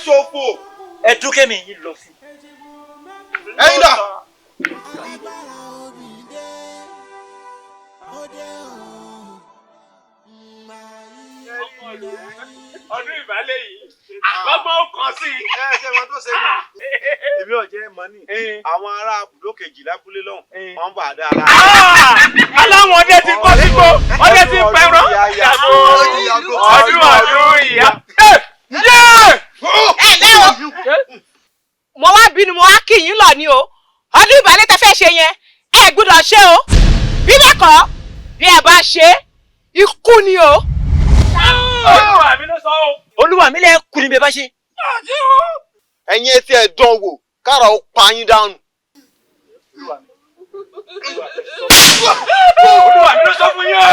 ṣòfò. Ẹ dún kẹ́mi yín lọ sí. Ẹ̀yin dà. Ọdún ìbálẹ̀ yìí gbọ́gbọ́n ó kàn sí i. Ẹ ṣe wọn tó ṣe mí. Èmi ò jẹ́ mọ́ ní. Àwọn ará ibùdó kejì lábúlé lọ́hùn. Wọ́n bà á dára. Aláwọn ọdẹ ti kọ́ sígbó, ọdẹ ti pẹran. Ọdún ọdún ìyá. Ẹ lẹ́ o, mo wá bínú, mo wá kí yín lọ ní o. Ọdún ìbálẹ̀ tẹ fẹ́ ṣe yẹn, ẹ gbọ́dọ̀ ṣe o. Bí bẹ́ẹ̀ kọ́, bí ẹ bá ṣe, ikú ni o. Olúwa mi ló sọ o. Olúwa mi lẹ kú ni bẹ́ẹ̀ bá ṣe. Ẹ̀yin etí ẹ̀ dán wò kára ó pa yín dànù. Olúwa mi ló sọ fún yín o.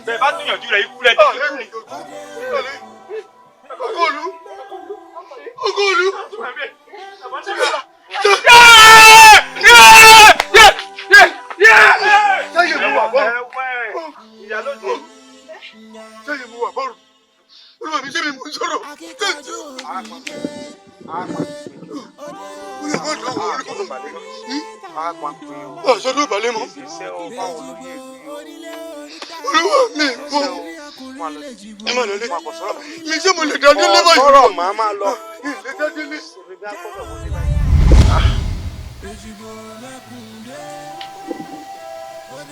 Bẹ́ẹ̀ bá tún yànjú rẹ̀, ikú rẹ̀ ti kú ni. Ogóòlù. Ogóòlù. Sẹ́yìn mú wà bọ́ọ̀rù. Sẹ́yìn mú wà bọ́ọ̀rù. Olúwa mi, ṣé mi mò ń sọ̀rọ̀? Ọ̀sọ́dún ìbàlẹ̀ mọ́. Olúwa mi mọ́. Ẹ má lọ lé. Mi ṣé mo lè dá délé báyìí? Ọ̀rọ̀ màá máa lọ. Lè dá délé.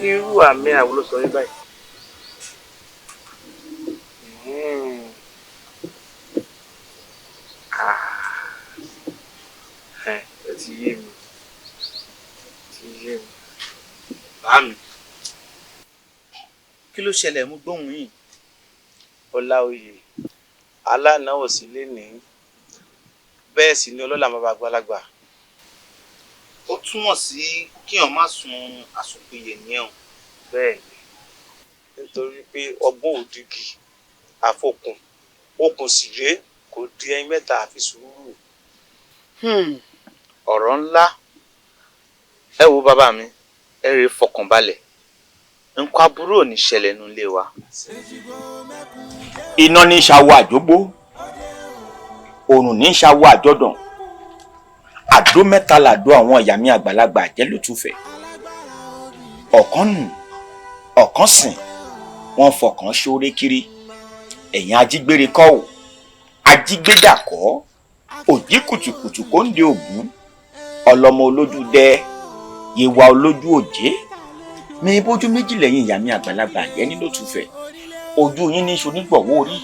Irú àmì àwo ló sọ yín báyìí? Ẹ ti yé mi, ti yé mi. Bá mi. Kí ló ṣẹlẹ̀? Mú gbóhùn yìí. Ọláoyè aláàánú ò sí lénìí, bẹ́ẹ̀ sì ni ọlọ́lá bàbá àgbàlagbà. Ó túmọ̀ sí kíyàn má sun àsùnpìyè nìyẹn o. Bẹ́ẹ̀ ni, nítorí pé ọgbọ́n òdìgì àfokùn okùn sì rèé, kò di ẹyin mẹ́ta àfi sùúrù. Ọ̀rọ̀ ńlá. Ẹ wo bàbá mi, ẹ rèé fọkàn balẹ̀, nǹkan aburú ò ní ṣẹlẹ̀ nínú ilé wa. Iná ní ṣàwọ àjógbó, òrùn ní ṣàwọ àjọdàn, àdó mẹ́ta làdó àwọn ìyá mi àgbàlagbà jẹ́ lótùfẹ̀. Ọ̀kan nù, ọ̀kan sìn, wọ́n fọkàn ṣoore kiri. Ẹ̀yìn ajígbére kọ́ ò, ajígbédà kọ́, òjì kùtùkùtù kò ń de ògún, ọlọ́mọ olójú dẹ, yewa olójú òjé. Mi bójú méjì lẹ́yìn ìyá mi àgbàlagbà jẹ́ ní lótùfẹ̀. Ojú yín ní ṣonígbọ̀wọ́ orí,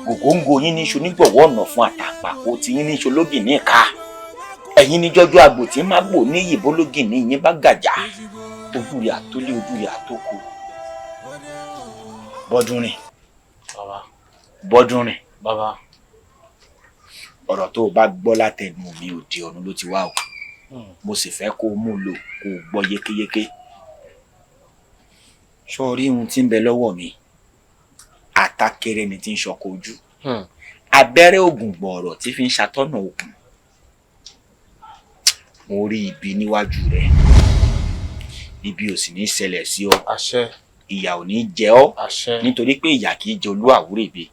gògóńgò yín ní ṣonígbọ̀wọ́ ọ̀nà fún, àtàpàkò tí yín ní ṣológì ní ìka. Ẹ̀yin ní jọjọ́ àgbò tí má gbò ní ìbólógì ní yín bá gàjà. Ojú rẹ̀ àtólé, ojú rẹ̀ àtókò. Bọ́dún rìn. Bàbá. Bọ́dún rìn. Bàbá. Ọ̀rọ̀ tó o bá gbọ́ látẹnu mi, òde ọ̀run ló ti wá o. Mo sì fẹ́ kó o mú un lò, kó o gbọ́ yékéyéké. Sọ́ọ́rí ohun tí ń bẹ lọ́wọ́ mi, àtàkèrè ni tí ń ṣọkọ ojú, abẹ́rẹ́ ògùn gbọ̀ọ̀rọ̀ tí fi ń ṣatọ́nà òkun. Mo rí ibi níwájú rẹ, ibi ò sì ní ṣẹlẹ̀ sí ọ, ìyà ò ní jẹ ọ́, nítorí pé ìyà kì í jẹ olú àwúrèbe.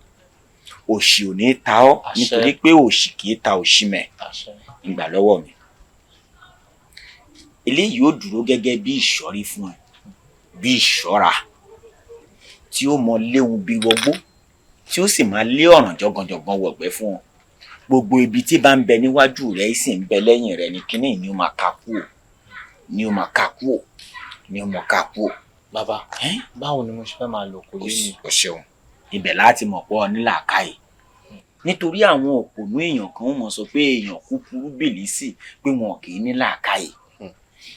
Òṣì ò ní ta ọ́, nítorí pé òṣì kì í ta òṣìmẹ̀. Ìgbà lọ́wọ́ mi, eléyìí ó dúró gẹ́gẹ́ bí ìṣọ́rí fún ẹ, bí ìṣọ́ra tí ó mọ léwu bí wọgbó, tí ó sì máa lé ọ̀ràn jọgànjọgàn wọ̀gbẹ́ fún ọ. Gbogbo ibi tí bá ń bẹ níwájú rẹ sì ń bẹ lẹ́yìn rẹ ní kínní ni ó máa ka kú ò, ni ó máa ka kú ò, ni ó máa ka kú ò. Bàbá, báwo ni mo ṣe fẹ́ máa lò? Kò yé mi. O ṣeun. Ibẹ̀ láti mọ̀ pọ̀ ní làákàyè, nítorí àwọn òpònú èèyàn kan mọ̀ sọ pé èèyàn kúkúrú bìlísì, pé wọn kì í ní làákàyè.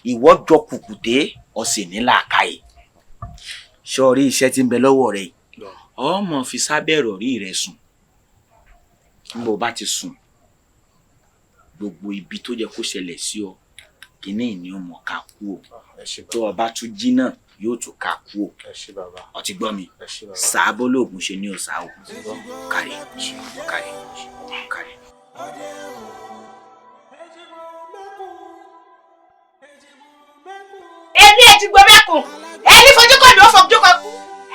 Ìwọ jọ kùkùté, ọ sì ní làákàyè. Sọrí iṣẹ́ tí ń bẹ lọ́wọ́ rẹ yìí, ọmọ fi sábẹ́ ìrọ̀rí rẹ sùn. Níbo bá ti sùn, gbogbo ibi tó yẹ kó ṣẹlẹ̀ sí ọ, kínní ni ó mọ̀ ká kú o. Tó o bá tún jí náà, yóò tún ká kú o. Ọ ti gbọ́ mi sàábó lóògùn ṣe ní ọ̀sà o. Kárí kárí kárí. Èmi ẹ̀ ti gbọ́ mẹ́kùn, ẹni fojú kọ́ mi ó fojú kọ́ kú,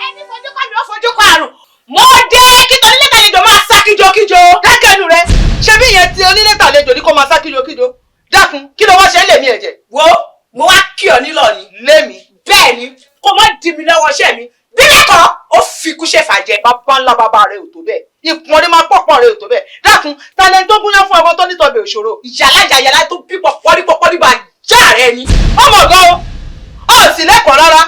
ẹni fojú kọ́ mi ó fojú kọ́ àrùn. Mo dé kí tọ́lí lẹ́tàlejò máa sá. Bàbá ńlá bàbá rẹ ò tó bẹ́ẹ̀, ìpọ́nrí máa pọ̀pọ̀ rẹ ò tó bẹ́ẹ̀. Dákun, talẹ̀ tó gúnyán fún ọmọ tó nítọ̀bẹ̀ òṣòro ìyàlá ìyàlá tó bí pọ̀pọ̀rí pọ̀pọ̀rí bá já rẹ ni. Ọmọ gan o, ọ sì lẹ́kọ̀ọ́ rárá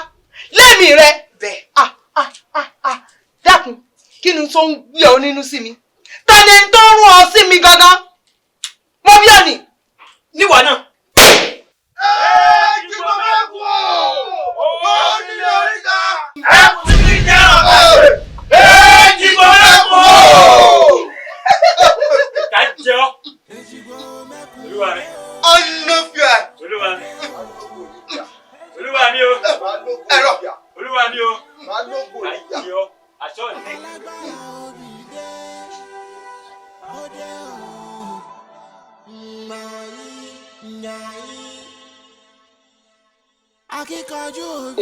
lẹ́mìí rẹ bẹ́ẹ̀. Ah ah ah ah, dákun, kí ni tó ń gbé ọ nínú sí mi? Talẹ̀ tó ń rún ọ sí mi gangan? Mo bí ọ nì níwọ̀ náà.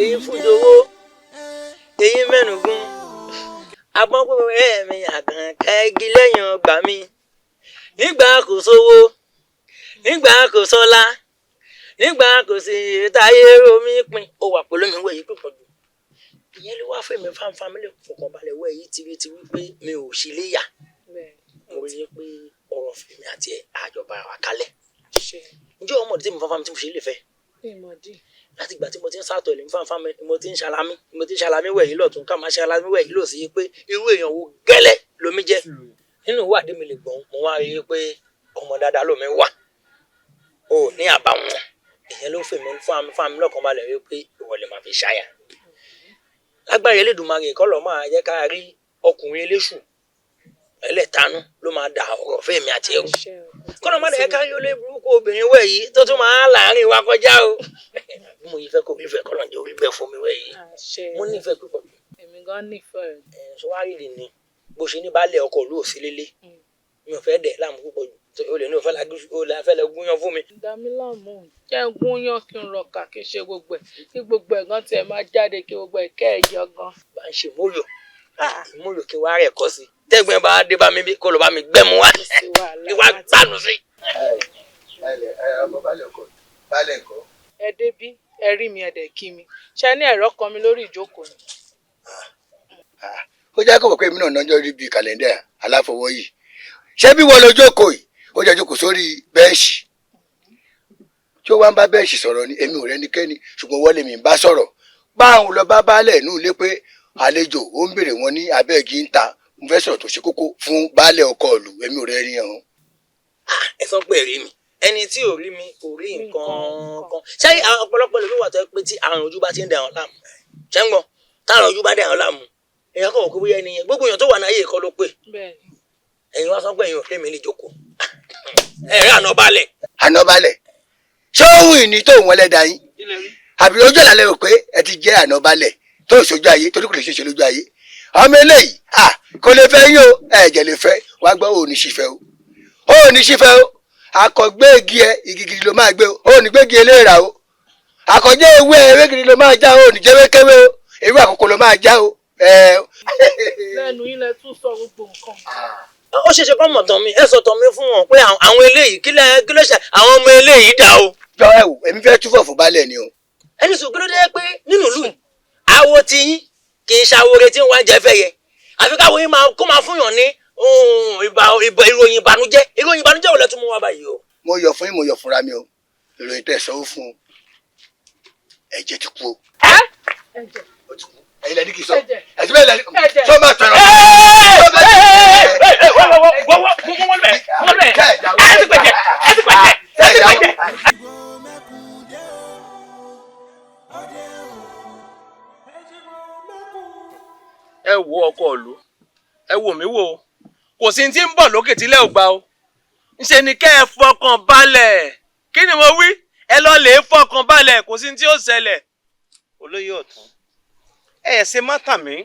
Èyí fújowó, èyí mẹ́nugún, agbọ́npẹ́ mi àgànkẹ́ igi lẹ́yìn ọgbà mi. Nígbà kò sówó, nígbà kò sọ́lá, nígbà kò sí táyé romi pin. Ó wà pẹ̀lú mi wẹ̀ yìí pípọ̀ jù. Ìyẹn ló wá fún mi fáńfáń mi lè fọkànbalẹ̀ wẹ̀ yìí tìrìtì wípé mi ò sí léyà. Mo rí i pé ọ̀rọ̀ fèmí àti àjọba wa kalẹ̀. Ǹjẹ́ ọmọdé tí mo fáńfáń mi tí mo ṣe lè fẹ́? Láti ìgbà tí mo ti ń sàtọ̀ ìlú fáńfáń mi, mo ti ń ṣalamí, mo ti ń ṣalamí wẹ̀ yìí lọ́tún, ká máa ṣalamí wẹ̀ yìí lọ́sí pé irú èèyàn wo gẹ́lẹ́ lomi jẹ́. Nínú ìwádìí mi lè gbọ̀n, mo wá rí i pé ọmọ dáadáa lomi wà, ò ní àbàwọ́n. Ìyẹn ló fèmí fáńfáń lọ́kàn balẹ̀ rí pé ìwọ lè máa fi ṣáyà. Lágbára Elédùmarè kọ́ lọ́ máa jẹ́ ká rí ọkùnrin eléṣù ẹlẹ́tanú ló máa da ọ̀rọ̀ fẹ́mi àti ẹrù. Kọ́nà má dẹ̀ ká rí olóyè burúkú obìnrin wẹ̀ yìí tó tún máa láàrin wa kọjá o. Bí mo yìí fẹ́ kó rí fẹ́ kọ́nà jẹ́ orí bẹ́ẹ̀ fún mi wẹ̀ yìí. Mo nífẹ̀ẹ́ púpọ̀. Èmi gan nífẹ̀ẹ́ rẹ̀. Ṣé wàá rírì ni bó ṣe ní baálé ọkọ̀ ìlú òsì lélẹ̀? Mi ò fẹ́ dẹ̀ láàmú púpọ̀ jù. O lè ní o fẹ́ lẹ gúnyán fún mi. Dàmí láàmú, jẹ́ ń gúnyán kí n rọ̀kà kí n ṣe gbogbo ẹ̀, kí gbogbo ẹ̀ gan tiẹ̀ máa jáde, kí gbogbo ẹ̀ kẹ́ ẹ̀ yọ gan. Bá ń ṣe múlò múlò kí wàá rẹ̀ kọ́ sí. Tẹ́gbẹ́ bá dé bá mi bí kó lọ bá mi gbẹ́mu wá kí wàá gbànú sí. Ẹ débí, ẹ rí mi, ẹ dẹ̀ kí mi, ṣe ní ẹ̀rọ kan mi lórí ìjókòó ni. Ó jẹ́ kó mọ̀ pé èmi náà nájọ́ rí bíi kàlẹ́ndà aláfọwọ́yì. Ṣé bí wọ́n lọ jókòó yìí, ó jẹ́ jókòó sórí bẹ́ẹ̀ṣì tí ó wá ń bá bẹ́ẹ̀ṣì sọ̀rọ̀ ni? Èmi ò rẹ́nikẹ́ni, ṣùgbọ́n wọ́n lè mi bá sọ̀rọ̀. Báwọn lọ bá baálẹ̀ inú ilé pé àlejò ó ń béèrè wọn ní abẹ́ẹ̀gì ń ta, mo fẹ́ sọ̀rọ̀ tó ṣe kókó fún baálẹ̀ ọkọ ìlú, èmi ò rẹ́ni ọ̀hún. Ẹ sọ pé rí mi, ẹni tí ò rí mi kò rí nǹkan kan. Ṣé ọ̀pọ̀lọpọ̀ lómi wà tó yẹ pé tí àrùn ojú bá ti ń dà wọ́n láàmú, ṣé ń gbọ́, táàrùn ojú bá dà wọ́n láàmú, èèyàn kàn wọ́n pé bóyá ẹni yẹn gbogbo èèyàn tó wà náyé kọ́ ló pé. Ẹ̀yin wá sọ pé ẹ̀yin ò rí mi ní jókòó. Ẹ rí àná balẹ̀. Àná balẹ̀ ṣé òun ìní tó wọn lẹ́dà yín àbí ojú ọ̀la lẹ́rù pé ẹ ti jẹ́ àná balẹ̀ tó ìṣojú ayé torí kò lè ṣeéṣe lójú ayé. Ọmọ eléyìí à kò lè fẹ́ yín o, ẹ̀jẹ̀ lè fẹ́ wá gbọ́, òun ní ṣìfẹ́ o, òun ní ṣìfẹ́ o. Akọ̀gbé igi ẹ igi gidi ló máa gbé o, òun ní gbégi eléèrà o. Àkọ́jẹ́ ewé ewé gidi ló máa já o, òun ní jẹ́wékéwé o, ewé àkókò ló máa já o. Lẹ́nu yín lẹ tún sọ gbogbo nǹkan. Ó ṣeéṣe kọ́ mọ̀ tán mi, ẹ sọ tán mi fún wọn pé àwọn eléyìí kí ló ṣe àwọn ọmọ eléyìí dà o. Jọ ẹ wò, èmi fẹ́ túfọ̀ fún baálẹ̀ ni o. Ẹni sùn kí ló dé pé nínú ìlú àwo ti yín kì í ṣàwòrè tí wọ́n jẹ fẹ́ yẹ, àfi káwọn yín máa kó máa fún yàn ní ìròyìn ìbànújẹ́. Ìròyìn ìbànújẹ́ ò lẹ tún mú wá báyìí o. Mo yọ̀ fún yín, mo yọ̀ fúnra mi o. Ìròyìn tẹ́ sanwó fún un, ẹ̀jẹ̀ ti kú o. Ẹ̀jẹ̀. Ó ti kú. Ẹ̀yin lẹni kì í sọ. Ẹ̀sìn bẹ́ẹ̀ lẹni sọ máa tọrọ. Ẹ wo ọkọ ìlú, ẹ wò mí wò, kò sí tí ń bọ̀ lókè tílẹ̀ ò gbà o. Ńṣe ni kẹ́ ẹ fọkàn balẹ̀. Kí ni mo wí? Ẹ lọ lè fọkàn balẹ̀, kò sí tí ó ṣẹlẹ̀. Olóyè ọ̀tún, ẹ ṣe má tàn mí.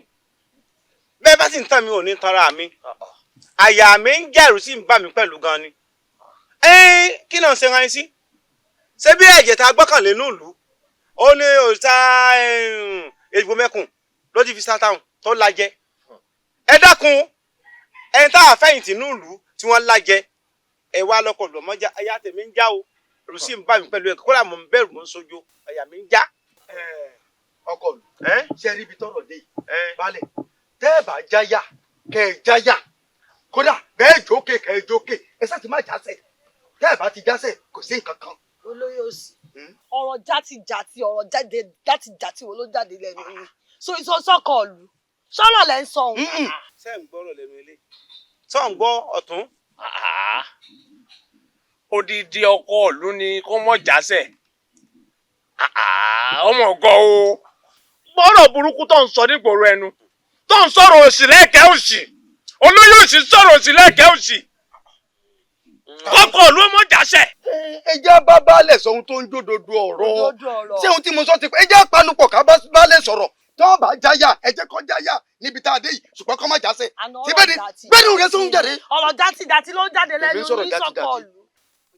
Bẹ́ẹ̀ bá sì ń tàn mí ò ní tanra mi. Àyà mi ń jẹ̀rù sí ń bà mí pẹ̀lú gan ni. Kí náà ń ṣe ra yín sí? Ṣé bí ẹ̀jẹ̀ tá a gbọ́kànlé nílùú? Ó ní òòṣà Èjìgbò mẹ́kùn ló ti fi sátáhùn tó lajẹ. Ẹ dákun, ẹni tá a fẹ̀yìntì nílùú tí wọ́n lajẹ, ẹ wá lọ́kọ̀ lọ́mọjá, àyà tèmi ń já o. Ẹ̀rù sì ń bà mí pẹ̀lú ẹ̀, kódà mò ń bẹ̀rù, mò ń sojo, àyà mi ń já. Ọkọ mi, ṣe rí ibi tọ́rọ̀ dé yìí balẹ̀, tẹ́ ẹ bá jáyà Kẹ́ ẹ jáyà, kódà bẹ́ẹ̀ jókè kẹ́ ẹ jókè, ẹ sá ti má jásẹ̀. Tẹ́ ẹ bá ti jásẹ̀, kò sí nǹkan kan. Olóyè òsì, ọ̀rọ̀ játijàti, ọ̀rọ̀ jáde játijàti wo ló jáde lẹ́nu yín? Sọ́kọ̀ ọ̀lù sọ̀rọ̀ lẹ́ ń sọ òun. Ṣé ń gbọ́rọ̀ lẹ́nu ilé? Sọ ń gbọ́ ọ̀tún. Odidi ọkọ ìlú ni kó mọ̀ jásẹ̀. Ọmọ ọgọ́ o, gbọ́rọ̀ burúkú tó ń sọ nígboro ẹnu, tó ń sọ̀rọ̀ òsì lẹ́ẹ̀kẹ́ òsì, olóyè òsì sọ̀rọ̀ òsì lẹ́ẹ̀kẹ́ òsì, kọ́kọ́ ìlú mọ̀ jásẹ̀. Ẹ jẹ́ bá baálẹ̀ sọ ohun tó ń jódodo ọ̀rọ̀. Ṣé ohun tí mo sọ ti pé ẹ jẹ́ panupọ̀ ká bá baálẹ̀ sọ̀rọ̀? Tó bá jáyà, ẹ jẹ́ kó jáyà níbi tá a dé yìí, ṣùgbọ́n kó má jásẹ̀. Ṣé bẹ́ẹ̀ ni bẹ́ẹ̀ ni òun ń jáde. Ọ̀rọ̀ játijàti ló ń jáde lẹ́nu Èmi ń sọ̀rọ̀ yín, sọ́kọ̀ játijàti. ọ̀lù.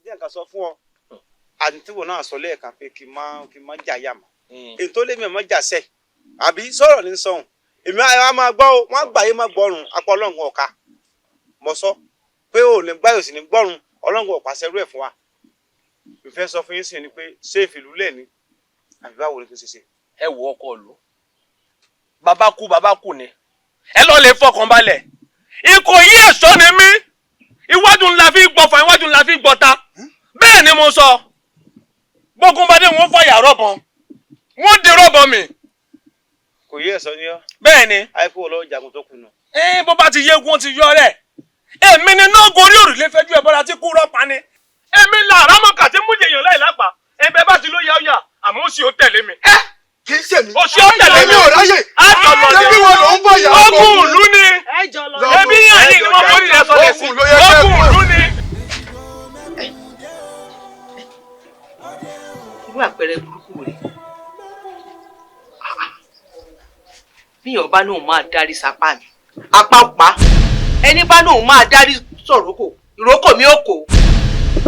Jẹ́ nǹkan sọ fún ọ, àǹtíwò náà sọ lẹ́ẹ̀kan pé kí n má jàyà mọ́. Èyí tó lé mi ò má jàsẹ̀ àbí sọ̀rọ̀ ní sọ̀hún. Èmi á máa gbọ́ o, wọ́n gbà yé má gbọ́rùn apá ọlọ́run ọ̀ka. Mo sọ pé ò ní gbáyò sí ní gbọ́rùn ọlọ́run ọ̀pá ṣerú ẹ̀ fún wa. Ìfẹ́ sọ fún yín sí ni pé ṣé ìfìlú lẹ̀ ni àbí báwo ni kí n ṣe ṣe. Ẹ wo ọkọ ìlú, bàbá kú bàbá kú ni, ẹ lọ lè fọkàn balẹ̀. Ìkòyí ẹ̀ṣọ́ ni mí, iwájú ńlá fi gbọ̀fà, iwájú ńlá fi gbọ̀ta. Bẹ́ẹ̀ ni mo sọ, gbógun bá dé wọn fàyà rọ̀bọ̀n, wọn di rọ̀bọ̀n mi. Kò yí ẹ̀sọ́ ni ọ́. Bẹ́ẹ̀ ni. Àìkú ọlọ́wọ́ jagun tó kùnà. Ẹ bó bá ti yégun ti yọ rẹ̀, èmi ni náà gorí òrùlé fẹjú ẹ bọ́ra tí kú rọ́pa ni. Èmi là rámọ̀kà tí mú jẹyàn láì lápá, ẹbẹ bá ti ló yá ọyà, àmọ́ ó sì ó tẹ̀lé mi. Kì í ṣèmi. Ó sì ó tẹ̀lé mi. Èmi ò ráyè. Àjọ lọ ni. Ṣé bí wọn ló ń bọ̀ yà á kọ? Ogun ìlú ni. Ẹbí yàn yìí ni wọ́n forí rẹ̀ sọlẹ̀ sí. Ogun ìlú ni. Irú àpẹẹrẹ burúkú rẹ̀, bíyàn bá lóun máa dárí sapá mi, apá pa. Ẹni bá lóun máa dárí sọ̀rókò, ìrókò mi ò kò.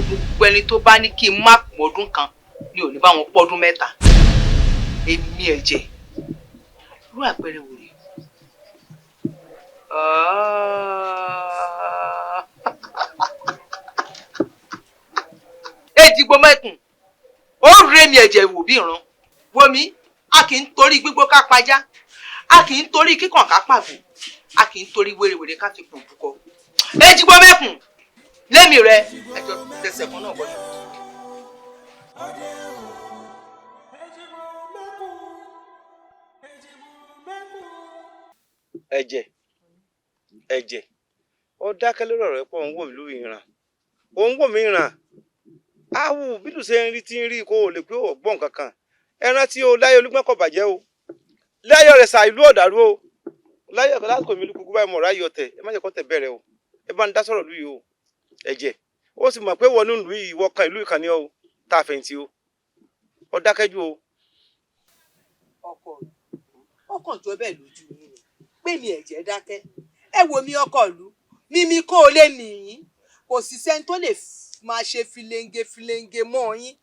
Gbogbo ẹni tó bá ní kí n má pọ̀dún kan ni ò ní bá wọn pọ́dún mẹ́ta. Èmi ẹ̀jẹ̀, irú àpẹẹrẹ wò rè? Èjìgbò mẹ́kùn ó rè mí ẹ̀jẹ̀ wò bí ìran wo mi. A kì í torí gbígbó ká pajá, a kì í torí kíkàn ká pàgbò, a kì í torí wèrèwèrè ká fi pò bukọ. Èjìgbò mẹ́kùn lémi rẹ ẹjọ tẹsẹ̀ kan náà gbọ́dọ̀. Ẹ̀jẹ̀, ẹ̀jẹ̀, ó dákẹ́ lórí ọ̀rọ̀ ẹ̀ pọ̀, ń wò mí lórí ìran, ó ń wò mí ìran. Áwù bílù ṣe ń rí tí ń rí kó o lè pé ò gbọ́n kankan. Ẹ rántí o, láyé Olúgbọ́n kò bàjẹ́ o, láyé ọ̀rẹ́ sà ìlú ọ̀dàrú o, láyé ọ̀kẹ́ lásìkò mi lùkùkù báyìí mọ̀ ráyè ọ̀tẹ̀. Ẹ má jẹ́ kó tẹ̀ bẹ̀rẹ̀ o, ẹ bá ń dá sọ̀rọ̀ lù yìí o. Ẹ̀jẹ̀, ó sì mọ̀ pé wọnú ìlú yìí, ìwọ kan ìlú ìkànnì o, tá a fẹ̀yìntì o, ó dákẹ́ jù o. Ọkọ ọkàn jọ bẹ́ẹ̀ lójú yín ni pé mi ẹ̀jẹ̀ dákẹ́. Ẹ wo mi ọkọ ìlú, mímí kó o lè mì yín, kò sì sẹ́ni tó lè máa ṣe filenge filenge mọ́ yín.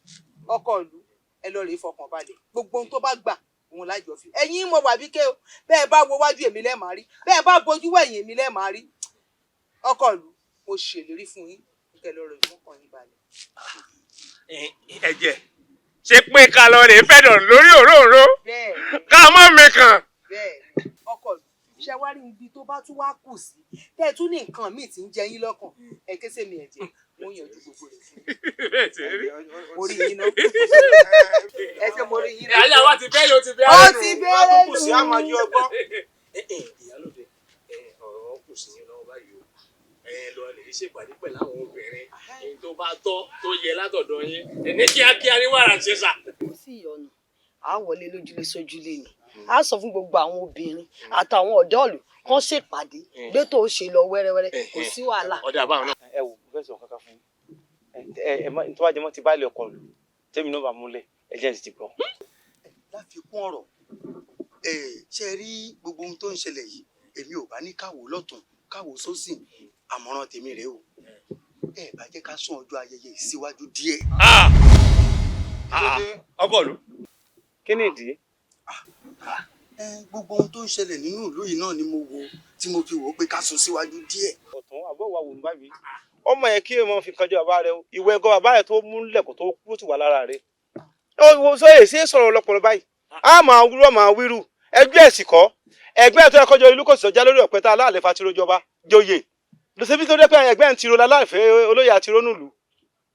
Ọkọ ìlú, ẹ lọ rèé fọkàn balẹ̀. Gbogbo ohun tó bá gbà òun lájọ fi ẹ̀yin mo wà bí ké o. Bẹ́ẹ̀ bá wo wájú èmi lẹ́ẹ̀ máa rí, bẹ́ẹ̀ bá bojú wẹ̀yìn èmi lẹ́ẹ̀ máa rí. Ọkọ ìlú, mo ṣèlérí fún yín kẹ́ lọ rèé fọkàn yín balẹ̀. Ẹ̀jẹ̀, ṣe pé ká lọ rèé fẹ̀dọ̀ lórí òróǹro ká mọ́ mi kàn. Bẹ́ẹ̀ ọkọ ìlú, ṣe wá rí ibi tó bá tún wá kù sí tẹ́ ẹ tún ní nǹkan míì tí ń jẹ yín lọ́kàn, ẹ ké sèmi ẹ̀jẹ̀, wọ́n yanjú gbogbo rẹ̀ fún yín. Mo rí yín náà, ẹ ṣe mo rí yín náà. Ìyá wa ti bẹ́ẹ̀ yóò ti bẹ́ẹ̀. Ó ti bẹ́ẹ̀ kù sí àmọ́ yí ọgbọ́n. Ìyálòde, ọ̀rọ̀ kù sí yín lọ́wọ́ báyìí o. Ẹ lọ lè ṣèpàdé pẹ̀lú àwọn obìnrin, èyí tó bá tọ́ tó yẹ látọ̀dọ̀ yín ní kíákíá ní wàrà ṣe sà. Kò sí ìyọnu, à á wọlé lójúlé sójúlé ni, a sọ fún gbogbo àwọn obìnrin àtàwọn ọ̀dọ́ ìlú kán ṣèpàdé gbé tó ṣe lọ wẹ́rẹ́wẹ́rẹ́, kò sí wàhálà. Ọ̀dà àbáwọn náà. Ẹ wò, mo fẹ́ sọ kankan fún yín. Ẹ ẹ má tó bá jẹ mọ́ ti báàlì ọkọ lù tèmi náà bá múlẹ̀, ẹ jẹ́ ẹ̀ ti gbọ́. Láfikún ọ̀rọ̀, ṣe rí gbogbo ohun tó ń ṣẹlẹ̀ yìí, èmi ò bá ní káwò lọ́tún káwò sósì. Àmọ̀ràn tèmi rèé o, ẹ bá jẹ́ ká sún ọjọ́ ayẹyẹ yìí síwájú díẹ̀. Ọkọ ìlú. Kí ni ìdí? Gbogbo ohun tó ń ṣẹlẹ̀ nínú ìlú yìí náà ni mo wo tí mo fi wò ó pé ká sún síwájú díẹ̀. Ọ̀tún àbọ̀ wà wò ní báyìí, ọmọ yẹn kí èèmọ̀ fi kanjọ bàbá rẹ o, ìwé ẹ̀gọ́ bàbá rẹ tó múlẹ̀ kó tó kú ti wà lára rẹ. Ó sọ èyí ṣe é sọ̀rọ̀ lọ́pọ̀lọpọ̀ báyìí, a máa wúrọ̀ máa wíru ẹjọ́ ẹ̀sìn kọ́. Ẹgbẹ́ tó ẹkọjọ ìlú kò sọjá lórí ọ̀pẹ tá aláàlẹ́ fatiro jọba joyè lọ́sẹ̀bí tó dẹ́pẹ́ ẹgbẹ́ ń tiro láláìfẹ́ olóyè àtiró nùlù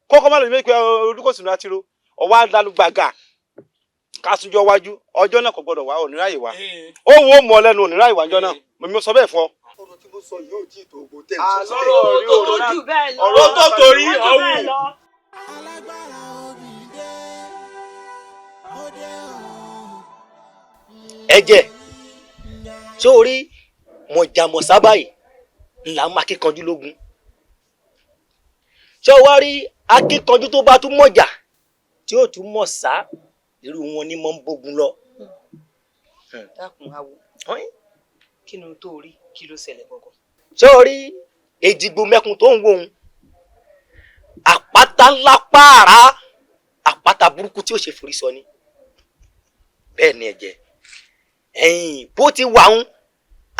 kókó má lè mí pé olùkọ́sùn àtiró ọwọ́ alálùgbàgà kásùnjọ wájú ọjọ́ náà kò gbọdọ̀ wá òníráyè wá ó wo mọ̀ lẹ́nu òníráyè wá ọjọ́ náà mo sọ bẹ́ẹ̀ fún ọ. Ọ̀rọ̀ tí mo sọ yóò tí ì tó ogun tẹ̀ ń sọ. Ọ̀rọ̀ tó torí ọ̀wù. Ẹ̀jẹ̀ sórí mọ̀jàmọ̀sá báyìí ńlá máa kíkanjú lógun. Ṣé o wá rí akíkanjú tó bá tún mọ̀jà tí ó tún mọ̀ sá, irú wọn ni mọ̀ ń bógun lọ. Dákun awo, kí ni tó rí, kí ló ṣẹlẹ̀ gangan? Ṣé o rí Èjìgbò mẹ́kun tó ń wo òun, àpáta ńlá pààrà, àpáta burúkú tí ó ṣe forí sọ ni. Bẹ́ẹ̀ ni ẹ̀jẹ̀ ẹ̀yìn bó ti wà ń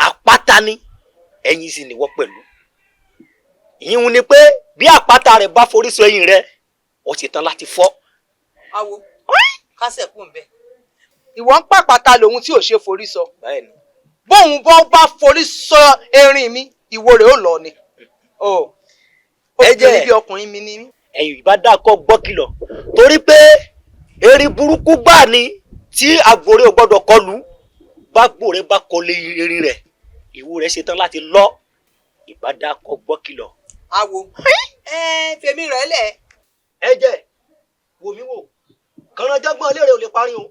àpáta ni, ẹ̀yìn sì níwọ́ pẹ̀lú. Ìyún ni pé bí àpáta rẹ̀ bá forí sọ ẹ̀yìn rẹ̀, ó ti tán láti fọ́. Awo, kásẹ̀ kù ń bẹ. Ìwọ ń pàpàtà lòun tí ò ṣe forí sọ. Bóun bọ́ bá forí sọ erin mi, ìwo rẹ̀ ó lọ ni. Obìnrin bí ọkùnrin mi ni mí. Ẹ̀yìn ìbá dàkọ gbọ́ kìlọ̀ torí pé erin burúkú gbà ni tí àgbòrè ò gbọ́dọ̀ kọlù. Bá gbòrè bá kọlù erin rẹ̀, ìwo rẹ̀ ṣetán láti lọ. Ìbá dàkọ gbọ́ kìlọ̀. Awo, ẹ fèmí rẹ lẹ. Ẹ jẹ́ wò mí wò, kànáńjọ́gbọ́n ilé rẹ̀ ò lè parí o,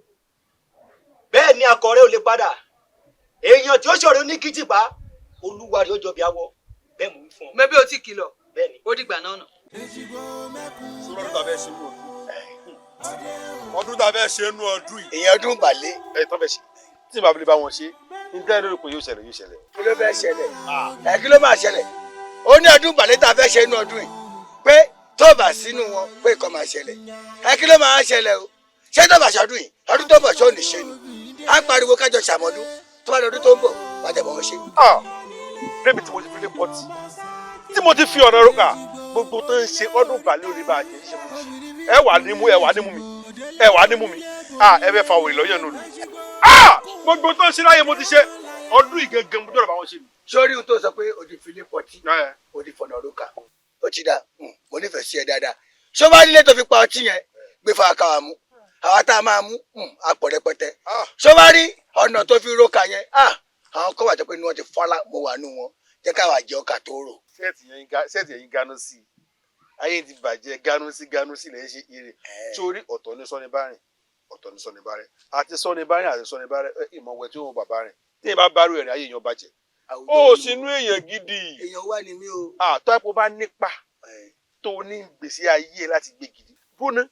bẹ́ẹ̀ ni akọ rẹ̀ ò lè padà. Èèyàn tí ó ṣòro ní kìtìpá, olúwa rẹ̀ ó jọ bí awọ. Bẹ́ẹ̀ mò ń fún ọ. Mẹ́bí o ti kìlọ̀, ó dìgbà náà nà. Sọ́dọ̀ tàbí ẹ ṣe mú ọdún tàbí ẹ ṣe nú ọdún yìí. Èèyàn ọdún balẹ̀. Ẹ tán fẹ́ ṣe tí ìbá fi bá wọn ṣe ní tẹ́lẹ̀ lórí pé yóò ṣẹlẹ̀ yóò ṣẹlẹ̀. Kí ló fẹ́ ṣẹlẹ̀? Ẹ kí ló máa ṣẹlẹ̀? Ó ní ọdún balẹ̀ tá a fẹ́ ṣe nú ọdún yìí pé tó bá sínú wọn pé nǹkan máa ṣẹlẹ̀. Ẹ kí ló máa ṣẹlẹ̀ o? Ṣé tó bá ṣọdún yìí ọdún tó bọ̀ ṣó ní ṣe ni? À ń pariwo kájọ ṣàmọ́dún tó bá lọ́dún tó ń bọ̀ wá tẹ̀ bọ́ wọn ṣe. Débi tí mo ti fi lé pọ́tì tí mo ti fi ọ̀nà rọ́kà gbogbo tó ń ṣe ọdún balẹ̀ orí bá a jẹ́ ṣe mo ṣe. Ẹ wà ní mú, ẹ wà ní mú mi, ẹ wà ní mú mi, ẹ fẹ́ fa wèrè lọ́yẹ̀ nù lù. Gbogbo tó ń ṣe láyé mo ti ṣe ọdún ìgangan mo jọ̀rọ̀ bá wọn ṣe mi. Sórí ohun tó sọ pé o ti fi lé pọ́tì o ti fọ̀nà rọ́kà ó ti dá, mo nífẹ̀ẹ́ sí ẹ dáadáa. Ṣó bá nílé tó fi pa ọtí yẹn gbé fa àkàwà mú, àwa tá a máa mú apọ̀ rẹpẹtẹ. Ṣó bá rí ọ̀nà tó fi róka yẹn, àwọn kọ́ wà tó pé ní wọ́n ti fọ́lá mo wà nù wọn, jẹ́ káwa jẹ ọkà tó rò. Sẹ́ẹ̀tì ẹ̀yin ganu sí i, ayé ti bàjẹ́, ganu sí ganu sí lẹ́yìn ṣe eré sórí ọ̀tọ̀ ní sọ́ni bá rìn, ọ̀tọ̀ ní sọ́ni bá rìn àti sọ́ni bá rìn àti sọ́ni bá rìn ìmọ̀wẹ̀ tí wọ́n bàbá rìn tí èèyàn bá bá rú ẹ̀rìn ayé èèyàn bàjẹ́. Ó sì inú èèyàn gidi. Èèyàn wà ní mí o. Àtọ́ ẹ̀pọ̀ bá nípa tó ní gbèsè ayé láti gbé gidi bóná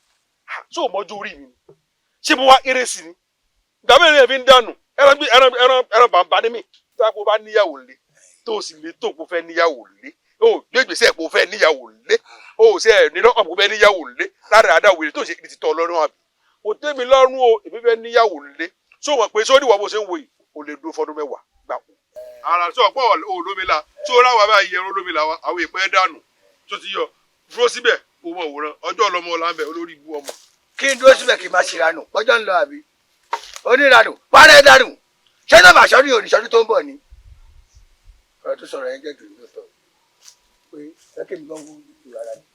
tó o mọ́jú orí mi ni ṣé mo wá eré sí ni ìgbà mẹ́rin ẹ̀ fi ń dànù ẹran bàbá ní mi. Tó ẹ̀pọ̀ bá níyàwó lé tó o sì lè tó kó fẹ́ níyàwó lé o gbé gbèsè kó fẹ́ níyàwó lé o ṣe ẹ̀ ní lọ́kàn kó fẹ́ níyàwó lé lára àdá wèrè tó ṣe ti tọ́ ọlọ́run àbí kò tẹ́mi lọ́rùn o, èmi fẹ́ níyàwó lé. Ṣó mọ̀ pé sórí ìwà bó ṣe ń wò yìí o lè dúró fọdún 10 gbà kú. Ara sọ pé olómi la tí ó ráwọ̀ bá yẹ olómi la wa àwọn ìpẹ́ dànù tó ti yọ dúró síbẹ̀ o mọ̀ òwòrán ọjọ́ ọlọmọ ọ̀la ń bẹ olórí ibú ọmọ. Kí n dúró síbẹ̀ kí n máa ṣìranù ọjọ́ ń lọ àbí oníranù parẹ́ dànù ṣé tó bá ṣọdún yìí oníṣọdún tó ń bọ̀ ni. Ọ̀rọ̀ tó sọ̀rọ̀ yẹn jẹ́ jù ní ọ̀tọ̀ pé ẹ kí mi gan wú ìlú ara mi.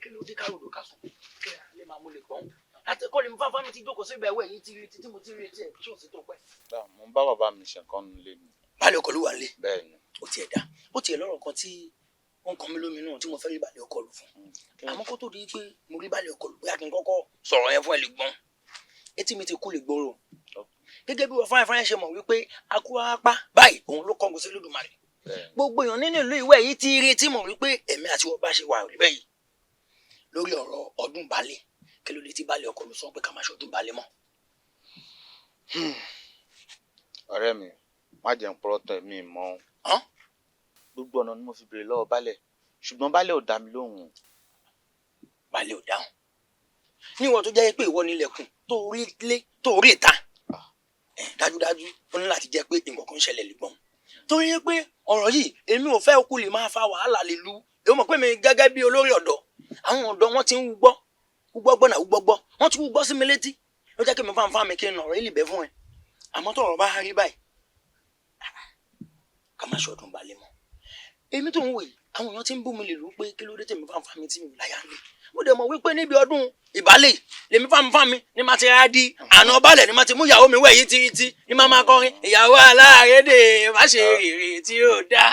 Kí ló dé ká ròdò ká sùn kí lè máa mú lè gbọ́n àti kọ́ lè mú fáfá mi ti jókòó sí ibẹ̀ wẹ̀ yìí ti rí títí mo ti rí etí ẹ̀ tí ò sí tó pẹ́. Mo ń bá bàbá mi ṣe nǹkan nílé mi. Balẹ̀ ọkọ̀ ló wà nílé. Bẹ́ẹ̀ni. Ó tiẹ̀ dá, ó tiẹ̀ lọ́rọ̀ kan tí ó ń kan mí lóminú tí mo fẹ́ rí balẹ̀ ọkọ̀ lù fún. Àmọ́ kó tó di pé mo rí balẹ̀ ọkọ̀ lù bóyá kí n kọ́kọ́ sọ̀rọ̀ yẹn fún ẹ lè gbọ́n. Etí mi ti kú lè gbòòrò. Gẹ́gẹ́ bí wọ́n fáyẹn ṣe mọ̀ wípé akúrápá báyìí òun ló kọ́gun sí Olódùmarè. Gbogbo èèyàn nínú ìlú ìwẹ̀ yìí ti rí tí mọ̀ wípé èmi àti wọ́n bá ṣe wà rí bẹ́ẹ̀ yìí. Lórí ọ̀rọ̀ ọdún balẹ̀, kí ló dé tí balẹ̀ ọkọ̀ ló sọ pé ká má ṣọdún balẹ̀ mọ́? Ọ̀rẹ́ mi, má jẹ́ n purọ́ tán mi mọ́. Gbogbo ọ̀nà ni mo fi béèrè lọ́wọ́ balẹ̀, ṣùgbọ́n balẹ̀ ò dá mi lóhùn. Balẹ̀ ò dáhùn. Níwọ̀n tó jẹ́ pé ìwọ nílẹ̀kùn tó rí ilé tó rí ìta. Dájúdájú, ó ní láti jẹ́ pé nǹkan kan ń ṣẹlẹ̀ lẹ́gbọ̀n. Torí pé ọ̀rọ̀ yìí èmi ò fẹ́ kó lè máa fa wàhálà lè lu Èmi mọ̀ pé mi gẹ́gẹ́ bí olórí ọ̀dọ́, àwọn ọ̀dọ́ wọn ti ń gbọ́ gbọ́ náà gbọ́, wọ́n ti gbọ́ sí mi létí. Ó jẹ́ kí mi fáńfáń mi kí n nọ̀rọ̀ ilé ìbẹ́ fún ẹ. Àmọ́ tọ̀rọ̀ bá rí báyìí, ká má ṣọdún balẹ̀ mọ́. Èmi tó ń wò yìí, àwọn èèyàn ti ń bú mi lè lù ú pé kí ló dé tèmi fáńfáń mi tí mi ò láyà ń lé. Mo dẹ̀ mọ̀ wípé níbi ọdún ìbálẹ̀ lèmi fáńfáń mi ní ma ti ra di àná balẹ̀ ní ma ti mú ìyàwó mi wẹ̀ yìí títí ní ma máa kọrin ìyàwó alárédè má ṣe rèrè tí ó dá.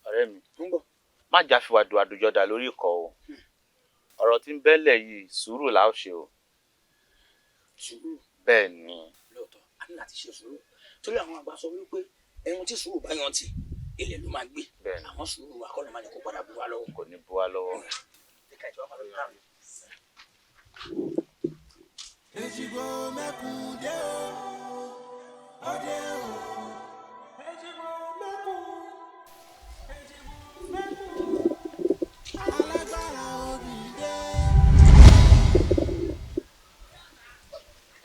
Ọ̀rẹ́ mi, má jà fi wàdù àdùjọdà lórí ikọ̀ o. Ọ̀rọ̀ tí ń bẹ́lẹ̀ yìí, sùúrù la ó ṣe o. Sùúrù. Bẹ́ẹ̀ ni. Lóòótọ́, a ní láti ṣe sùúrù torí àwọn àgbà sọ wípé ẹran tí sùúrù bá yan tì ilẹ̀ ló máa gbé. Àwọn sùúrù wa kọ́ ló máa ní kó padà bú wa lọ́wọ́. Kò ní bú wa lọ́wọ́. Èjìgbò mẹ́kùn dé o, òde o. Èjìgbò mẹ́kùn, èjìgbò mẹ́kùn. Alágbára obì dé.